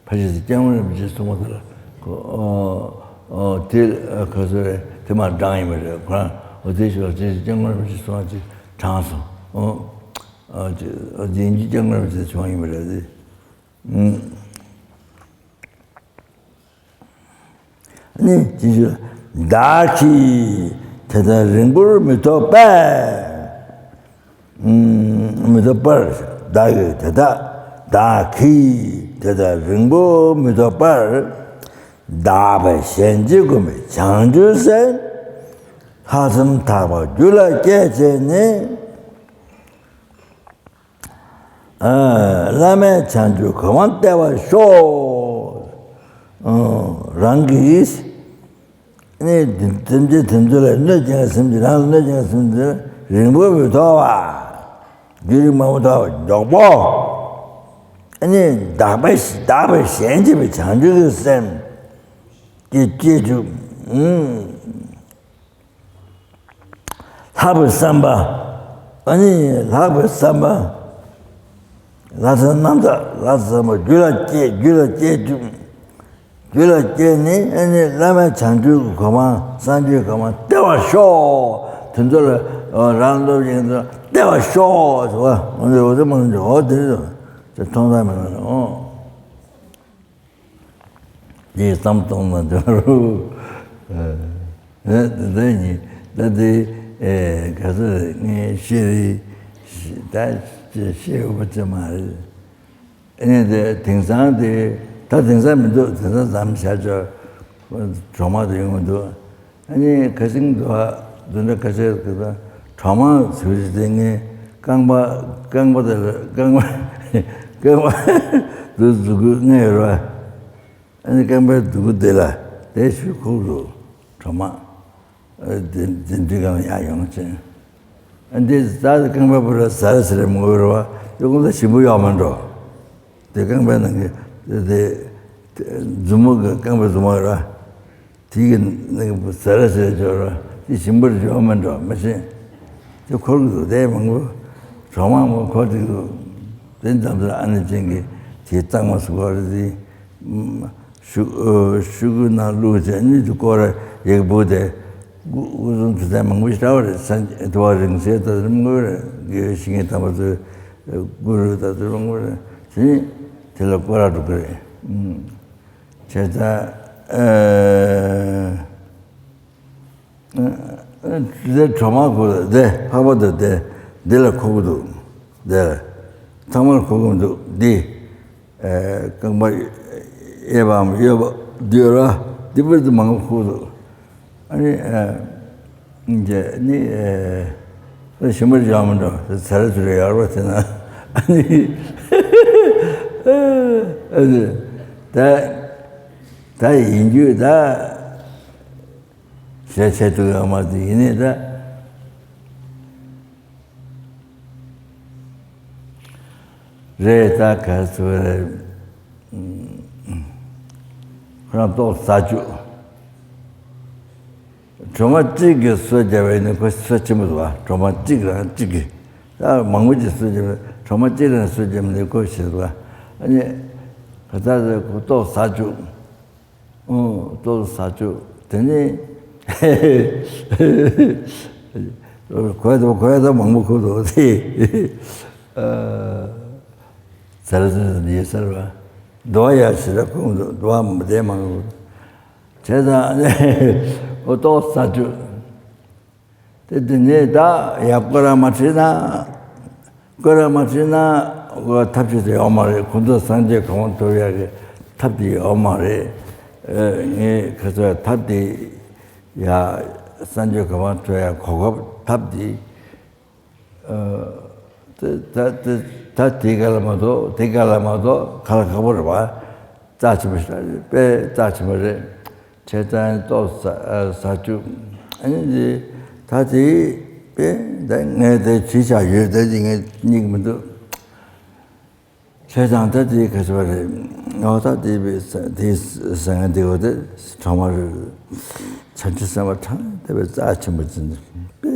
ཕ་ཤི་སི་སྐྱབས་མགོན་རིན་པོ་ཆེས་གསུངས་པ་དེ་ལ་ཁོ་ཨོ་ཨོ་དེ་ཁོ་ཚོ་རེད། དེ་མར་བགྲངས་ཡིན་པ་རེད། ཁོ་རང་འོ་དེ་ཞོག་ཅེས་སྐྱབས་མགོན་རིན་པོ་ཆེས་གསུངས་པ་ཅིག་དྲངས་སོང་། ཨོ་ཨོ་ཅེ་ཨོ་དེ་ཡིན་གྱི་སྐྱབས་མགོན་རིན་པོ་ཆེས་བྱུང་ཡིན་པ་རེད་དེ། ཨུམ། ནི་ཅི་ཞུ། བདག་གིས་དེ་ལྟར་རིང་པོར་མི་ཐོགས་པས། མི་ཐོགས་པར། བདག་གིས་དེ་ལྟར། བདག་གིས་དེ་ལྟར་རིང་པོ་མི་ཐོགས་པར། བདག་པས་གཞན་གྱི་མགོན་པོ་བྱང་ཆུབ་སེམས། ལྷག་བསམ་དག་པ་རྒྱུད་ལ་སྐྱེད་བྱས་ནས། བླ་མེད་བྱང་ཆུབ་གོ་འཕང་སྟེར་བར་ཤོག་རང་གིས་ནི་སེམས་ཅན་དེ་ཚོ་ལ་གནོད་ཅན་གྱི་སེམས་ཅན། རང་ལ་གནོད་ཅན་གྱི་སེམས་ཅན་རིང་པོ་མི་ཐོགས་པ། རྒྱུན་རིང་མ་མི་ཐོགས་པ་མགྱོགས་པོ། ནི་བདག་པས་བདག་པས་གཞན་གཅེས་པའི་བྱང་ཆུབ་ཀྱི་སེམས་ཀྱི་སྐྱེ་བཅུག་ལྷག་པའི་བསམ་པ། ཨ་ནི་ལྷག་པའི་བསམ་པ། ལྷག་བསམ་རྣམ་དག་ལྷག་བསམ་པ་རྒྱུད་ལ་སྐྱེས། རྒྱུད་ལ་སྐྱེས་བཅུག་རྒྱུད་ལ་སྐྱེས་ནས་ཨ་ནི་བླ་མེད་བྱང་ཆུབ་ཀྱི་གོ་འཕང་སངས་རྒྱས་གོ་འཕང་སྟེར་བར་ཤོག་དེ་ཚོ་ལ་རང་སྟོབས་ཅན་ཚོ་སྟེར་བར་ཤོག་ཟེར་བ། འོ་འདི་འོ་དེ་མ་འདི་འོ་དེ་ཚོ་མཐོང་ས་མེད་ན་འོ། དེ་བསམ་གཏོང་ན་འདོད་རུ། ཨ་དེ་ནི་ད་དེ་ག་ཚོད་ངས་ཤེས་རེད། ད་ཤེས་ཡོད་པ་ཅི་མ་རེད། ཨ་ནི་དེ་དེང་སང་དེ་ད་དེང་སང་མི་འདུག་དེང་སང་ཟམ་བཞག་ཆོག་གྲོག་མ་དུ་ཡོང་མི་འདུག་ཨ་ནི་ཁ་སང་དུ་ཨ་དུ་འདྲ་ཁ་ཤས་ཀྱི་ད་གྲོག་མ་ཟེར་གྱི་དེ་ངས་རྐང་པ་རྐང་པ་དེ་ལ་རྐང་པ་རྐང་པ་དུ་འཛུགས་དགོས་ངེས་ཡོད་རེད་བ། ཨ་ནི་རྐང་པའི་སྡུག་པོ་དེ་ལ་ དེ་ཞུ་ཁུག་ཏུ་གྲོ་མ་དེ་དེ་འདྲི་གང་ཡག་ཡོང་ཅན། འདི་ད་རྐང་པ་བུ་ར་ཟ་ར་ཟེར་མོ་བུ་ར་བ་དེ་ཀུན་ད་ཞིམ་པོ་ཡོག་མ་འགྲོ། དེ་རྐང་པའི་ནང་གི་དེ་མཛུབ་མོ་གི་རྐང་པའི་མཛུབ་མོ་ར། དེ་གི་ནང་གི་ཟ་ར་ཟེར་ཅོག་ར་དེ་ཞིམ་པོར་འཇོག་མ་འགྲོ་མ་ཤེས། དེ་འཁོར་གི་འདུག་དེ་མང་པོ་གྲོགས་མང་པོ་འཁོར་གི་འདུག་དེ་འཛམ་ཟེར་ཨ་ནེ་ཅན་གྱི་དེ་གཙང་མ་སུ་གོ་ར་དེ། ཤུ་ཤུ་གུ་ནང་བླུགས་བྱས་གཉིད་དུ་བསྐོར་ར་ཡེག་བུ་དེ། སྐུ་སྐུ་གསུང་ཐུགས་རྟེན་མང་པོ་ཞིག་བྲལ་བ་རེད། སངས་རྒྱས་དུ་བ་རིང་བསྲེལ་ད་རིམ་དགོས་རེད། དགེ་བའི་བཤེས་གཉེན་དམ་པ་ཚོའི་སྐུ་རུ་ད་དུ་རིམ་དགོས་རེད། དེ་ནི་དེ་ལ་བསྐོར་ར་འགྲོ་གི་རེད། བྱས་ཙང་ཨ་དེ་གྲོ་མ་ཁུག་དེ་ལྷག་པར་དུ་དེ་འདི་ལ་ཁུག་གི་འདུག་དེ་ལ་ཚང་མར་ཁུག་གི་འདུག་འདི། རྐང་པ་གཡས་པའམ་གཡོན་པ་འདི་ཡོད་ར། འདི་བར་དུ་མང་པོ་ཁུག་འདུག་ཨ་ནི་ཨ་ནི་ཨ་ཞིམ་པོ་ཅང་མི་འདུག་ཚ་ར་ཚུ་ར་ཡར་བ་དེ་ན་ཨ་ནི་ཨ་ནི་ད་ད་ཡིན་རྒྱུ་ད་ཞེས་བྱེད་དུ་ཡོད་མ་དེ་ཡིན་ནི་ད། རེད་ད་ག་ཚོད་རེད། ཁོ་རང་ཏོག་ཟ་བཅུག་གྲོ་མ་གཅིག་གིས་གསོ་རྒྱབ་པ་ཡིན་ན་ཁོ་གསོ་ཆེན་པོ་འདུག་བ། གྲོ་མ་གཅིག་རང་གཅིག་གིས་ད་མང་པོ་ཅིག་གསོ་རྒྱབ་པ་གྲོ་མ་གཅིག་རང་གསོ་རྒྱབ་ནས་ཁོ་ཞེས་འདུག་བ། ཨ་ནི་ག་ད་ཁོ་ཏོག་ཟ་བཅུག་ཨོ་ལྟོ་ཟ་ཆོག་དེ་ནས་གོས་དང་གོས་དང་མང་པོ་ཁུར་འདུག་དེ། ཟེར་ཟེར་ཟེར་ཡོད་ཟེར་བ། འདུག་ཡ་ཞེ་དྲག་ཁུར་འདུག་འདུག་མི་བདེ་མང་པོ། བྱས་ཙང་ཨོ་ལྟོ་ཟ་ཆོག་དེ་དེ་ནས་ད་ཡ་སྐོར་ར་མ་ཁྲིད་ན། སྐོར་ར་མ་ཁྲིད་ན་ཐབས་ཤེས་དེ་ཡོད་མ་རེད། ཁོ་ཚོ་སངས་རྒྱས་གོ་འཕང་ཐོབ་ཡག་གི་ཐབས་དེ་ཡོད་མ་རེད། ངས་ཁ་ཚོད་ཐབས་དེ་ཡ་སངས་རྒྱས་གོ་འཕང་ཐོབ་ཡག་གོ་སྐབས་ཐབས་དེ། ད་ད་ད་དེ་ག་ལ་མ་གཏོགས་དེ་ག་ལ་མ་གཏོགས་ག་ལ་ཁག་པོ་རེད་བ། རྩ་ཆེན་པོ་ཞིག་རེད། དཔེ་རྩ་ཆེན་པོ་རེད། བྱས་ཙང་ཏོག་ཟ་ཟ་བཅུག་ཨ་ནི་འདི་ད་དེ་དཔེ་ད་ངས་དེ་བྲིས་བཞག་ཡོད། ད་དེ་ངས་རྙེད་ཀྱི་མི་འདུག་བྱས་ཙང་ད་དེ་ག་ཚོད་རེད། ཨོ་ད་དེ་དཔེ་དེ་ཟ་ང་དེ་འོ་དེ་གྲང་བ་རེད། བྱང་ཆུབ་སེམས་དཔའ་གྲངས་ལས་འདས་པའི་རྩ་ཆེན་པོ་ཅན་དཔེ་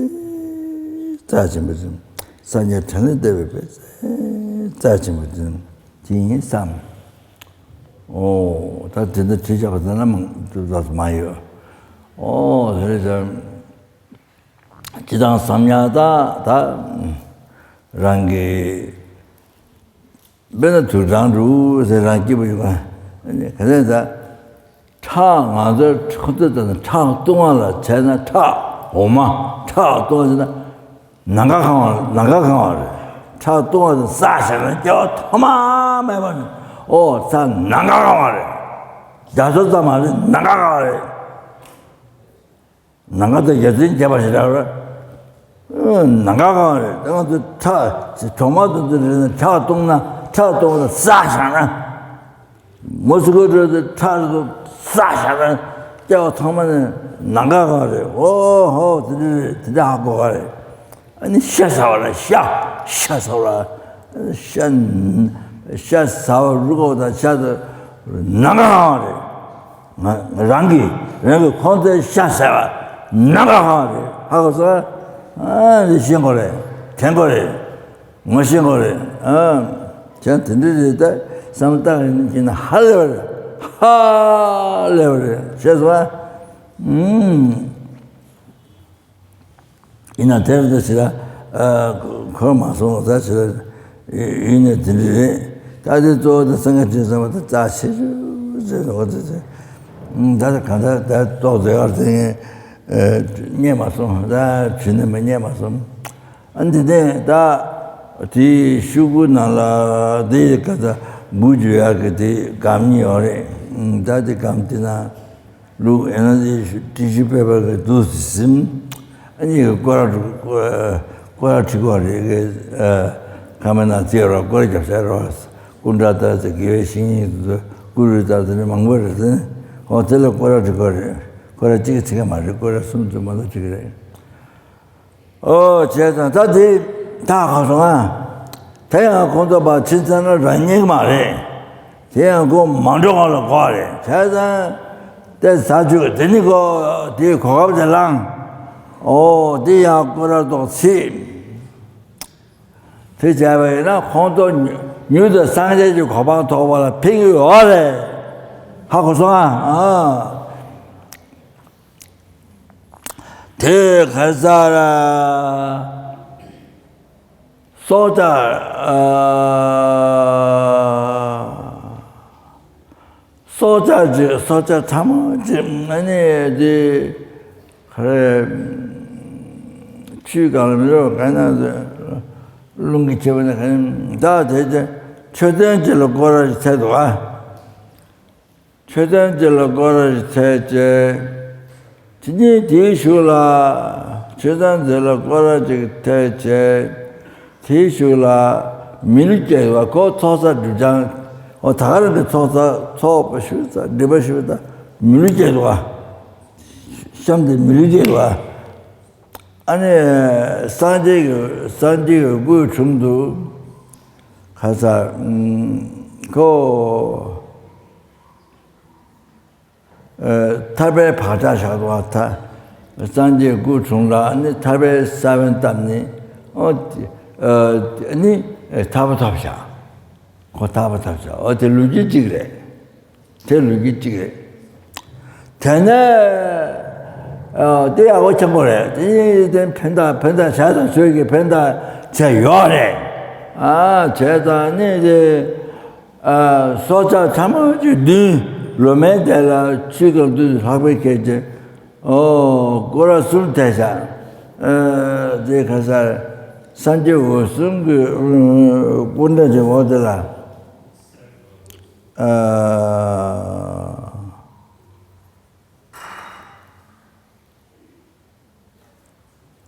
རྩ་ཆེན་པོ་ཅན། སངས་རྒྱས་གྲངས་ལས་འདས་པའི་དཔེ་རྩ་ཆེན་པོ་ཅན་དེ་ཡིན་བསམ། ཨོ་ད་དེ་འདྲ་བྲིས་བཞག་པ་དེ་ན་མང་དུ་ལགས་སུ་མ་ཡོད། ཨོ་དེ་རེད་ཙང་། ཅི་དང་བསམ་ཡག་ད་ད་རང་གི་དཔེར་ན་དུག་སྦྲང་འདུག་ཟེར་རང་སྐྱིད་པོ་ཡོད་ག་ག་ཚད་ད་ཁྲག་ང་ཚོའི་ཁོ་ཚོས་ད་ཁྲག་བཏུང་བ་ལ་བྱས་ན་ཁྲག་འོ་མ་ཁྲག་བཏུང་བ་ཟེར་ན། ནམ་མཁའ་གང་བ་ནམ་མཁའ་གང་བ་རེད། ཁྲག་བཏུང་བ་ཟ་བྱས་ན་སྐྱེ་བ་ཐོག་མ་མེད་པ་ནི་ཨོ་ས་ནམ་མཁའ་གང་བ་རེད། རྒྱ་མཚོ་ཙམ་མ་རེད། ནམ་མཁའ་གང་བ་རེད། ནམ་མཁའ་དང་རྒྱ་མཚོའི་ཁྱད་པར་ཞེ་དྲག་རེད། ནམ་མཁའ་གང་བ་རེད། ང་ཚོ་ཁྲག་གྲོག་མ་དང་དུ་རེད་ན་ཁྲག་བཏུང་ན་ཁྲག་བཏུང་བ་ཟ་བྱས་ན། མོ་སི་ཀོ་འགྲོ་དུས་ཁྲག་རེད་དུ་ཟ་བྱས་ན་སྐྱེ་བ་ཚང་མ་ནི་ནམ་མཁའ་གང་བ་རེད། ཨོ་ཧོ་དེ་འདྲ་རེད། དེ་འདྲ་ཧ་གོ་ག་རེད། ཨ་ནི་ཤ་ཟ་བ་ལ་ཤ་ཤ་ཟ་བ་ལ་ཤ་ཤ་ཟ་བ་རུ་ཀོ་དང་ཤ་དང་ནམ་མཁའ་གང་བ་རེད། ང་རང་གིས་རང་གིས་ཁོང་ཚོའི་ཤ་ཟ་བ་ནམ་མཁའ་གང་བ་རེད། ཧ་གོ་སོང་། ཨ་ནི་ཤེས་དགོས་རེད། དྲན་དགོས་རེད། ངོ་ཤེས་དགོས་རེད། ཨ་ཁྱེད་དེ་འདྲ་རེད་ད་བསམ་བཏང་ཡིན་གྱི་ན་ཧ་ལས་པ་རེད། ཧ་ལས་པ་རེད། ཤེས་སོང་ཨ། ཨུམ། ཡིན་ན་དེར་འདི་ཟེར་ལ་ཁོར་མ་སོང་ཟ་ཟེར་ལ་ཡིན་ནས་དེ་འདྲ་རེད། ད་དེ་གཙོ་བོ་དེ་སེང་གེ་ཁྲི་བཟང་བ་དེ་རྩ་ཆེ་ཤོས་ཟེར་འོ་དེ་ཟེར། ད་ད་གང་ལྟར་ད་ཏོག་ཙེ་གར་དེ་ངས་རྙེད་མ་སོང་། ད་དྲིས་ནས་མི་རྙེད་མ་སོང་། ཨ་འདི་ནས་ད་དེའི་ཤོག་གུ་ནང་ལ་དེ་ག་ད་འབུ་རྒྱུ་ཡག་གི་དེ་སྒམ་གཉིས་ཡོད་རེད། ད་དེ་སྒམ་དེ་ན། ལུག་ཨེ་ན་དེ་ཏི་ཤུ་པེ་པར་གྱི་འདུག་ཟིན། ཨ་ནི་སྐོར་ར་སྐོར་ར་ཁྲིད་དགོས་རེད་གི། ཁ་མེད་ན་རྩེ་རོགས་སྐོར་ར་རྒྱབ་ཤ་རོགས། སྐུ་འདྲ་ལྟ་ཚེ་དགེ་བའི་བཤེས་གཉེན་དེ་ཚོ་སྐུ་རུས་ལྟ་ཚེ་ནི་མང་པོ་རེད་ཟིན། ཨོ་དེ་ལ་སྐོར་ར་འགྲོ་གི་རེད། སྐོར་ར་གཅིག་ཚིག་གི་མ་རེད། སྐོར་ར་གསུམ་ཙམ་མ་གཏོགས་ཅིག་རེད། ཨོ་བྱས་ཙང་ད་དེ་ད་ག་སོང་ཨ། དེ་ཡང་ཁོང་ཚོ་ཕར་ཕྱིན་ཚར་ན་རང་ཉིད་མ་རེད། དེ་ཡང་ཁོ་མ་འགྲོ་ག་ལ་གོ་རེད། བྱས་ཙང་དེ་ཟ་བཅུག་དེ་ནི་ཁོ་དེའི་གོ་སྐབས་དེ་བླངས། ཨོ་དེ་ཡང་སྐོར་ར་ཏོག་ཚིག་དེ་བྱས་པ་ཡིན་ན་ཁོང་ཚོ་མྱུར་དུ་སངས་རྒྱས་ཀྱི་གོ་འཕང་ཐོབ་པ་ལ་ཕན་གྱི་ཡོད་རེད། ཧ་གོ་སོང་ཨ། ཨ། དེ་ག་ས་ར། སྲོག་ཆགས། ཨ། སྲོག་ཆགས་ཅིག་སྲོག་ཆགས་ཕྲ་མོ་ཅིག་ཨ་ནི་དེ་ག་རེ། ཆུའི་སྒང་ལ་མི་རོ་ག་ན་རླུང་གིས་བྱེད་པ་ནི་ག་ནི་ད་དེ་དེ་མཆོད་རྟེན་ཅིག་ལ་སྐོར་ར་ཅིག་ཚད་འདུག་ཨ། མཆོད་རྟེན་ཅིག་ལ་སྐོར་ར་ཅིག་ཚད་བྱས། དེ་ནས་དེའི་གཞུག་ལ་མཆོད་རྟེན་དེ་ལ་སྐོར་ར་ཅིག་ཐལ་བྱས། དེའི་གཞུག་ལ་མི་ལུས་སྐྱེས་པ་ཁོ་ཚོགས་བསགས་སྒྲིབ་སྦྱང་། འོ་ད་ག་རང་གི་ཚོགས་བསགས་ཚོགས་པ་ཞུ་ཙང་སྒྲིབ་པ་ཞུ་ཙང་མི་ལུས་སྐྱེས་འདུག་ག་གཤམ་དེ་མི་ལུས་སྐྱེས་འདུག་ག་ཨ་ནི་སངས་རྒྱས་ཀྱི་སངས་རྒྱས་ཀྱི་སྐུའི་དྲུང་དུ་ཁ་ས་ཁོ། ཐར་པའི་བག་ཆགས་བཞག་འདུག་བ། ད་སངས་རྒྱས་སྐུ་དྲུང་ལ་ནི་ཐར་པའི་ས་བོན་བཏབ་ནི། ཨོ་ནི་ཐར་པ་ཐོབ་བཞག་ཁོ་ཐར་པ་ཐོབ་བཞག་ཨོ་དེ་ལོ་རྒྱུས་གཅིག་རེད། དེ་ལོ་རྒྱུས་གཅིག་རེད། དེ་ནས་དེ་ཡག་པོ་ཆེན་པོ་རེད། དེ་དེ་ཕན་བཏགས་ཕན་བཏགས་བྱ་དང་ཆོས་ཀྱི་ཕན་བཏགས་བྱས་ཡོད་རེད། ཨ་བྱས་ཙང་ནི་དེ། སྲོག་ཆགས་ཕྲ་མོ་ཅིག་བདུན། ལོ་མའི་དེ་ལ་ཆུའི་སྒང་དུ་ལྷག་པའི་ཁྱེར་ཅིག་ཨོ་སྐོར་ར་གསུམ་ཐལ་བཞག་དེ་ག་ས་སངས་རྒྱས་འོད་སྲུང་གི་སྐུ་འདྲ་ཅིག་འོ་དེ་ལ།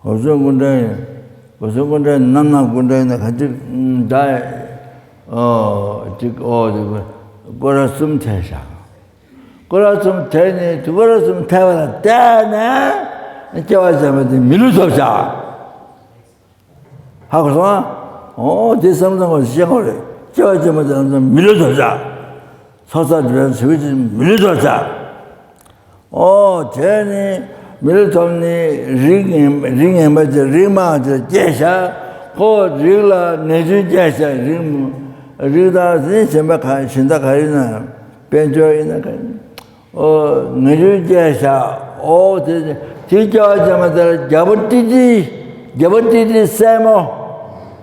འོད་སྲུང་སྐུ་འདྲ་ཡིན། འོད་སྲུང་སྐུ་འདྲ་ཡིན་ནམ་ནམ་སྐུ་འདྲ་ཡིན་ན་ག་ཅིག་འདྲ། ཨོ་ཅིག་ཨོ་ཅིག་སྐོར་ར་གསུམ་ཐལ་བཞག་སྐོར་ར་གསུམ་ཐལ་ནས་དུ་སྐོར་ར་གསུམ་ཐལ་བ་ལ་བརྟེན་ནས་སྐྱེ་བ་ཅན་པ་དེ་མི་ལུས་ཐོབ་བཞག་ཧ་གོ་སོང་ཨ། ཨོ་དེ་བསམ་བློ་བཏང་དགོས་ཤེས་དགོས་རེད། སྐྱེ་བ་ཅན་པ་དེ་ལ་མི་ལུས་ཐོབ་བཞག་ཚོགས་བསགས་སྒྲིབ་པའི་ཚུལ་གྱིས་མི་ལུས་ཐོབ་བྱ། ཨོ་དེ་ནི་མི་ལུས་ཐོབ་ནི་རིགས་ངན་རིགས་ངན་པ་ཅིག་རིགས་དམའ་ཅིག་སྐྱེས་ཤག་ཁོ་རིགས་ལ་ནད་གཅུན་སྐྱེས་ཤག་རིགས་རིགས་དང་ཟིན་གཞན་པ་ག་གཞན་དག་ག་ཡིན་ན་དཔལ་འབྱོར་ཡིན་ན་ག་ཡིན། ཨོ་ནད་གཅུན་སྐྱེས་ཤག་ཨོ་དེ་དེ་སྐྱེ་བ་ཅན་མ་དེ་ལ་རྒྱལ་པོ་ཏི་ཏི་རྒྱལ་པོ་ཏི་ཏི་སྲས་མོ།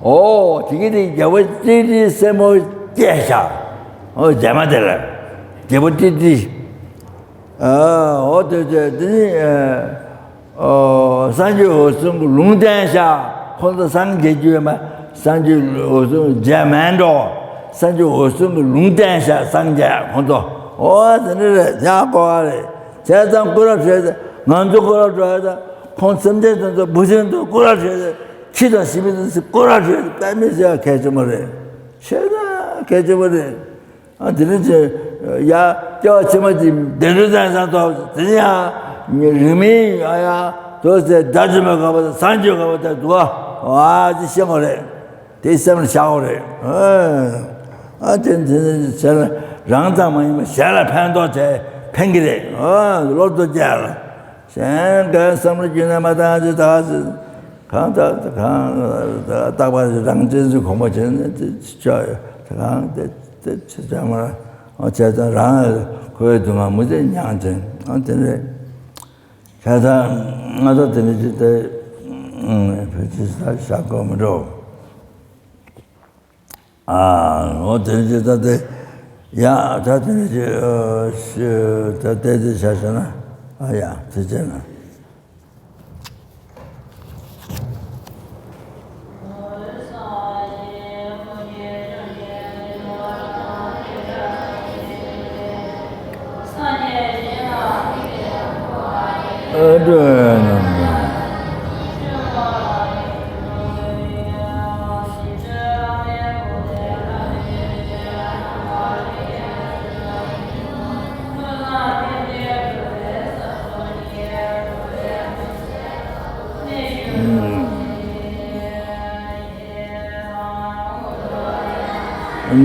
ཨོ་དེ་གི་དེ་རྒྱལ་པོ་ཏི་ཏི་སྲས་མོ་སྐྱེས་ཤག་ཨོ་རྒྱ་མ་དེ་ལ་རྒྱལ་པོ་ཏི་ཏི། ཨ་འོ་དེ་དེ་དེ་ནི་ཨ་སངས་རྒྱས་འོད་སྲུང་གི་ལུང་བསྟན་ཤག་ཁོང་ཚོ་སངས་རྒྱས་རྒྱུ་ཡོད་མ། སངས་རྒྱས་འོད་སྲུང་རྗེས་མ་འགྲོ། སངས་རྒྱས་འོད་སྲུང་གི་ལུང་བསྟན་ཤག་སངས་རྒྱས་ཁོང་ཚོ། འོ་དེ་འདྲ་རེད། ཡང་གོ་བ་རེད། བྱས་ཙང་སྐུ་རབ་བྱས་ཏེ་ང་ཚོ་སྐུ་རབ་འགྲོ་ཡ་ད་ཁོང་སེམས་ཅན་དེ་ཚོ་བུ་ཆེན་དུ་སྐུ་རབ་བྱས་ཏེ་ཁྱི་དང་ཞི་མི་དེ་ཚོ་སྐུ་རབ་བྱས་ཏེ་དཔེ་མི་སྲིད་ཡ་གལ་ཆེན་པོ་རེད། ཤེས་ན་གལ་ཆེན་པོ་རེད། ཨ་དེ་རིང་ཚེ་ཡ་སྐྱེ་བ་ཕྱི་མ་ཅིག་བདེ་འགྲོ་ཙམ་སང་ཐོབ་དེ་ནི་ཡང་རིང་མིན་ཡ་ཡ་དོ་ཚེ་དགྲ་བཅོམ་པའི་ག་པ་དང་སངས་རྒྱས་ག་པ་དང་འདུག་ཨ་ཨ་ཅི་ཤེས་དགོས་རེད། དེ་སེམས་ལ་བཞག་དགོས་རེད། ཨ་དེ་དེ་དེ་རང་ཙམ་མ་ཡིན་པར་གཞན་ལ་ཕན་ཐོགས་བྱས་ཕན་གི་རེད། ཨ་བློ་ལྡོག་རྒྱག་ལ་གཞན་ག་བསམ་བློ་རྒྱུན་ནས་མ་བཏང་ཅི་ད་གང་ལྟར་གང་རྟག་པར་རང་བཙན་གྱི་གོམ་པ་བྱས་ནས་དེ་ཆོག་ཡོད་དེ་གང་དེ་དེ་ཆེ་ཆ་མ་བྱས་ཙང་རང་ཁོའི་སྡུག་བསྔལ་མུ་མཐུད་མྱངས་ཅིང་ཨ་དེ་རེད། བྱས་ཙང་ང་ཚོ་དེ་འདྲ་ཅིག་དེ་བོད་ཅིག་ས་བཞག་དགོས་མི་འགྲོ། ཨ་འོ་དེ་འདྲ་ཅིག་ད་དེ་ཡ་ད་དེ་འདྲ་ཅིག་ད་བལྟས་ཏེ་བྱ་བྱ་ན་ཨ་ཡ་དེ་བྱས་ན།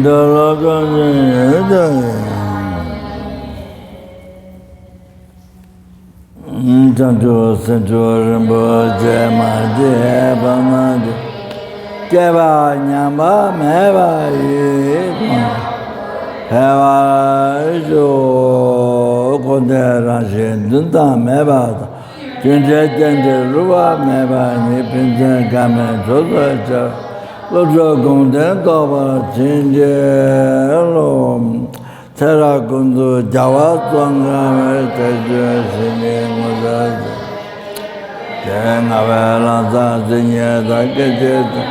འདི་ལ་གང་ཞིག་ཡོད་དེ། བྱང་ཆུབ་སེམས་མཆོག་རིན་པོ་ཆེ་མ་སྐྱེས་པ་རྣམས་ཀྱི། སྐྱེས་པ་ཉམས་པ་མེད་པ་ཡི། འཕེལ་བར་ཤོག་འཁོར་འདས་རང་བཞིན་འདུ་འཛི་མེད་པ་དང་། རྒྱུ་འབྲས་རྟེན་འབྲེལ་རུང་བ་མེད་པ་ཉིད། ཕན་ཚུན་དགའ་མོས་ཕྱོགས་སུ་བཅར། བསླབ་བྱ་དགོངས་དོན་རྟོགས་པར་བྱིན་གྱིས་རློབས། ཚེ་རབས་ཀུན་ཏུ་རྒྱལ་བ་ཙོང་ཁ་པའི། དེ་བཞིན་གཤེགས་པའི་ངོ་མཚར་ཅན། དེ་སྔ་བས་ལམ་སང་ཇི་སྙེད་དུ། སྐད་ཅིག་ཙམ་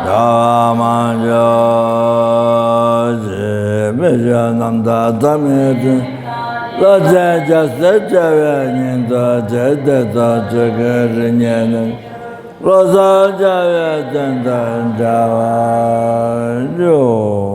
འབྲལ་བར་མ་གྱུར་ཅིག། བསྟན་བཅོས་རྣམ་དག་ཐ་མའི་དོན། བློ་རྩལ་རྒྱ་མཚོས་བརྒྱ་བའི་སྙིང་དུ་བྱེད། དེ་དག་ཆོས་ཀྱི་རིག་གནས་ནི། བློ་བཟང་རྒྱལ་བའི་དོན་དང་འབྲེལ་བར་འཇུག།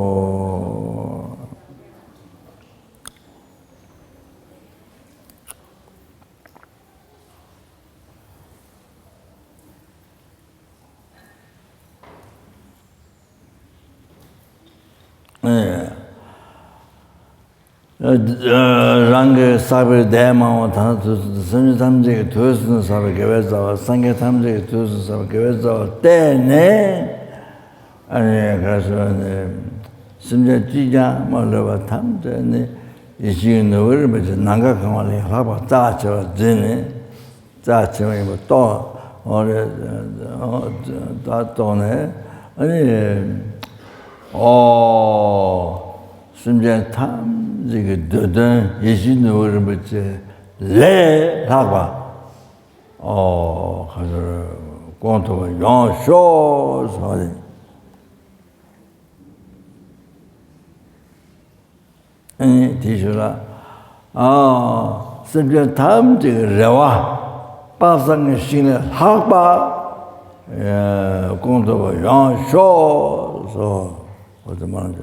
རང་གིས་བསགས་པའི་བདེ་བ་མང་པོ་དང་། སེམས་ཅན་ཐམས་ཅད་ཀྱི་དུས་གསུམ་དུ་བསགས་པའི་དགེ་བའི་རྩ་བ། སངས་རྒྱས་ཐམས་ཅད་ཀྱི་དུས་གསུམ་དུ་བསགས་པའི་དགེ་བའི་རྩ་བ་བརྟེན་ནས། ཨ་ནི་ག་ཟེར་ནས། སེམས་ཅན་གཅིག་ཀྱང་མ་ལུས་པ་ཐམས་ཅད་ནི། ཡེ་ཤེས་ཀྱི་ནོར་བུ་རིན་པོ་ཆེ་ནམ་མཁའ་གང་བ་ལས་ལྷག་པ་རྩ་ཆེ་བར་འཛིན་ནས། རྩ་ཆེ་བ་ཡིན་པ་རྟོགས། འོ་རེད། ད་རྟོགས་ནས། ཨ་ནི། ཨོ། སེམས་ཅན་ཐམས་ཅད་ཀྱི་འདོད་དོན་ཡེ་ཤེས་ནོར་བུ་རིན་པོ་ཆེ་ལས་ལྷག་པ། ཨོ། ག་ཚོད་སྐོང་ཐུབ་པ་ཡོང་ཤོག་ཟེར་བ་རེད། ཨ་ནི་དེའི་ཤུལ་ལ། ཨ། སེམས་ཅན་ཐམས་ཅད་ཀྱི་རེ་བ་དཔག་བསམ་གྱི་ཤིང་ལས་ལྷག་པ། ཨེ། སྐོང་ཐུབ་པ་ཡོང་ཤོག་ཟེར། འོ་དེ་མང་ཆེ།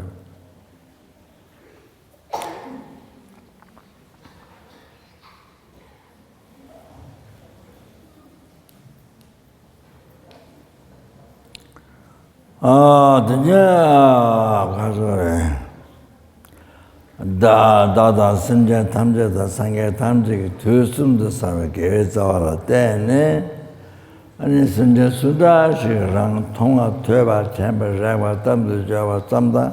ཨ། དེ་ནས་ག་ཟེར་རེད། བདག་བདག་དང་སེམས་ཅན་ཐམས་ཅད་དང་སངས་རྒྱས་ཐམས་ཅད་ཀྱི་དུས་གསུམ་དུ་བསགས་པའི་དགེ་བའི་རྩ་བ་ལ་བརྟེན་ནས། ཨ་ནི་སེམས་ཅན་སུ་འདྲ་ཞིག་རང་མཐོང་བ་ཐོས་པ་དྲན་པ་རེག་པ་གཏམ་དུ་བརྗོད་པ་ཙམ་དང་།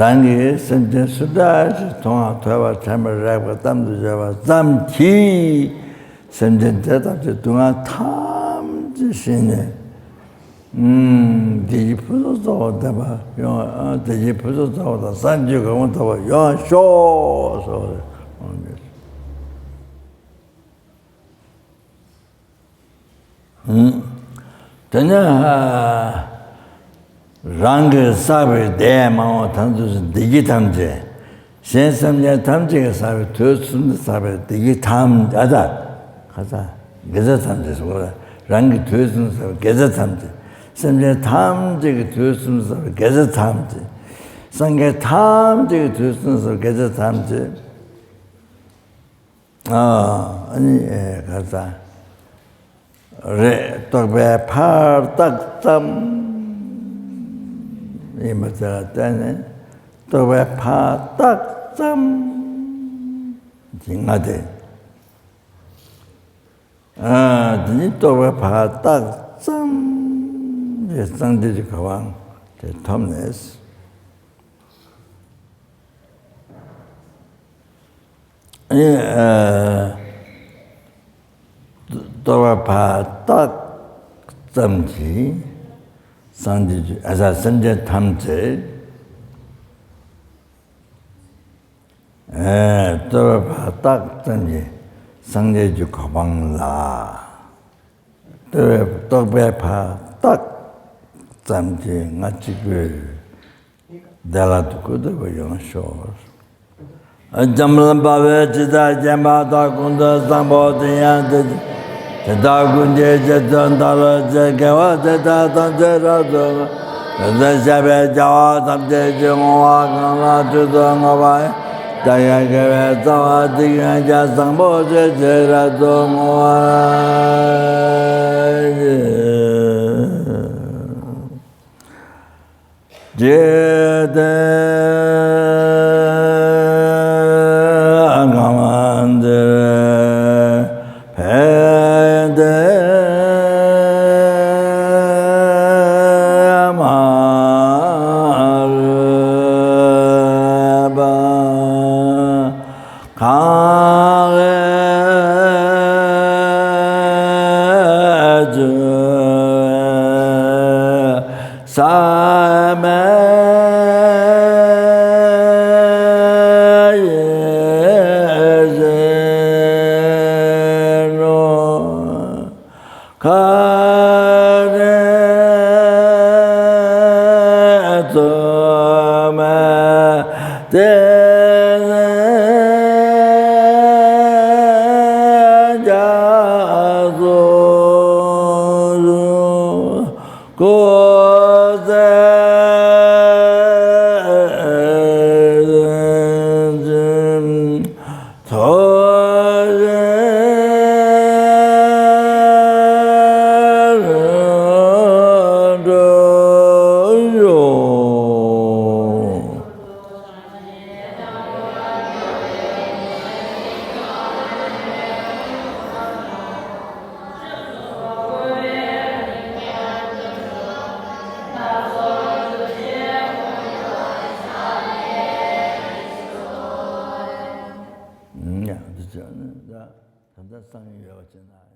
རང་གིས་སེམས་ཅན་སུ་འདྲ་ཞིག་མཐོང་བ་ཐོས་པ་དྲན་པ་རེག་པ་གཏམ་དུ་བརྗོད་པ་ཙམ་གྱིས། སེམས་ཅན་དེ་དག་གི་སྡུག་བསྔལ་ཐམས་ཅད་ཞི་ནས། ཨུམ། བདེ་སྐྱིད་ཕུན་སུམ་ཚོགས་པ་ལྡན་པ་ཡོང་། ཨ། བདེ་སྐྱིད་ཕུན་སུམ་ཚོགས་པ་དང་། སངས་རྒྱས་གོ་འཕང་ཐོབ་པ་ཡོང་ཤོག་ཟེར་བ་རེད། ཨུམ། དེ་ནས། རང་གིས་བསགས་པའི་བདེ་བ་མང་པོ་དང་། བདེ་སྐྱིད་ཐམས་ཅད། གཞན་སེམས་ཅན་ཐམས་ཅད་ཀྱིས་བསགས་པའི། དུས་གསུམ་དུ་བསགས་པའི་བདེ་སྐྱིད་ཐམས་ཅད། ཨ། ད་ག་ས། དགེ་རྩ་ཐམས་ཅད་ཟེར་བ། རང་གི་དུས་གསུམ་དུ་བསགས་པའི་དགེ་རྩ་ཐམས་ཅད། སེམས་ཅན་ཐམས་ཅད་ཀྱི་དུས་གསུམ་དུ་བསགས་པའི་དགེ་རྩ་ཐམས་ཅད། སངས་རྒྱས་ཐམས་ཅད་ཀྱི་དུས་གསུམ་དུ་བསགས་པའི་དགེ་རྩ་ཐམས་ཅད། ཨ། ཨ་ནི། ཨེ། ག་ས་རེད། རྟོག་པས་ཕར་བཏགས་ཙམ་ཡིན་པ་དེ་ལ་བརྟེན་ནས། རྟོག་པས་ཕར་བཏགས་ཙམ་གྱི་ང་དེ། ཨ། དེ་ནི་རྟོག་པས་ཕར་བཏགས་ཙམ་གྱི་སངས་རྒྱས་ཀྱི་གོ་འཕང་དེ་ཐོབ་ནས། ཨ། རྟོག་པ་ཕར་བཏགས་ཙམ་གྱིས་སངས་རྒྱས་ཀྱི། ཨ། སེམས་ཅན་ཐམས་ཅད། ཨ། རྟོག་པ་ཕར་བཏགས་ཙམ་གྱིས་སངས་རྒྱས་ཀྱི་གོ་འཕང་ལ། རྟོག་པས་ཕར་བཏགས་ཙམ་གྱིས་ང་གཅིག་པུས་བདེ་བླག་ཏུ་སྐུ་ཐོབ་པ་ཡོང་ཤོག། འཇམ་དཔལ་དཔའ་བོས་ཇི་ལྟར་མཁྱེན་པ་དང་། ཀུན་ཏུ་བཟང་པོ་དེ་ཡང་དེ་བཞིན་ཏེ། དེ་དག་ཀུན་གྱི་རྗེས་སུ་བདག་སློབ་ཅིང་། དགེ་བ་འདི་དག་ཐམས་ཅད་རབ་ཏུ་བསྔོ། དེ་ཚེ་བཤད་པའི་བྱ་བ་ཐམས་ཅད་ཀྱི། བསྔོ་བ་གང་ལ་ཐུགས་སུ་བསྔོ་བ་ཡང་། དེ་ཡང་དགེ་བའི་རྩ་བ་འདི་ཡང་བསྐྱར། བཟང་པོ་སྤྱོད་ཕྱིར་རབ་ཏུ་བསྔོ་བ་ཡི། བྲིས་ཏེ་གང་འདིར་ཕེབས་ཏེ། མ་ལུས་པ། གང་ལས་བྱུང་བའི་ཟག་མེད་ཡེ་ཤེས་ནོར། མཁའ་ནས་ཐོན་མ་དེ་ནས་རྒྱ་མཚོ་བཞུགས་སྐུ་ཚེ་ཕྱིན་ཅི། ཐོག་རེ་འགྲོ་ཡོང་། ཡ། འདི་ཚོ་ནི་ད་ད་ལྟ་བསམ་ཡོད་པ་ཅིག་ན།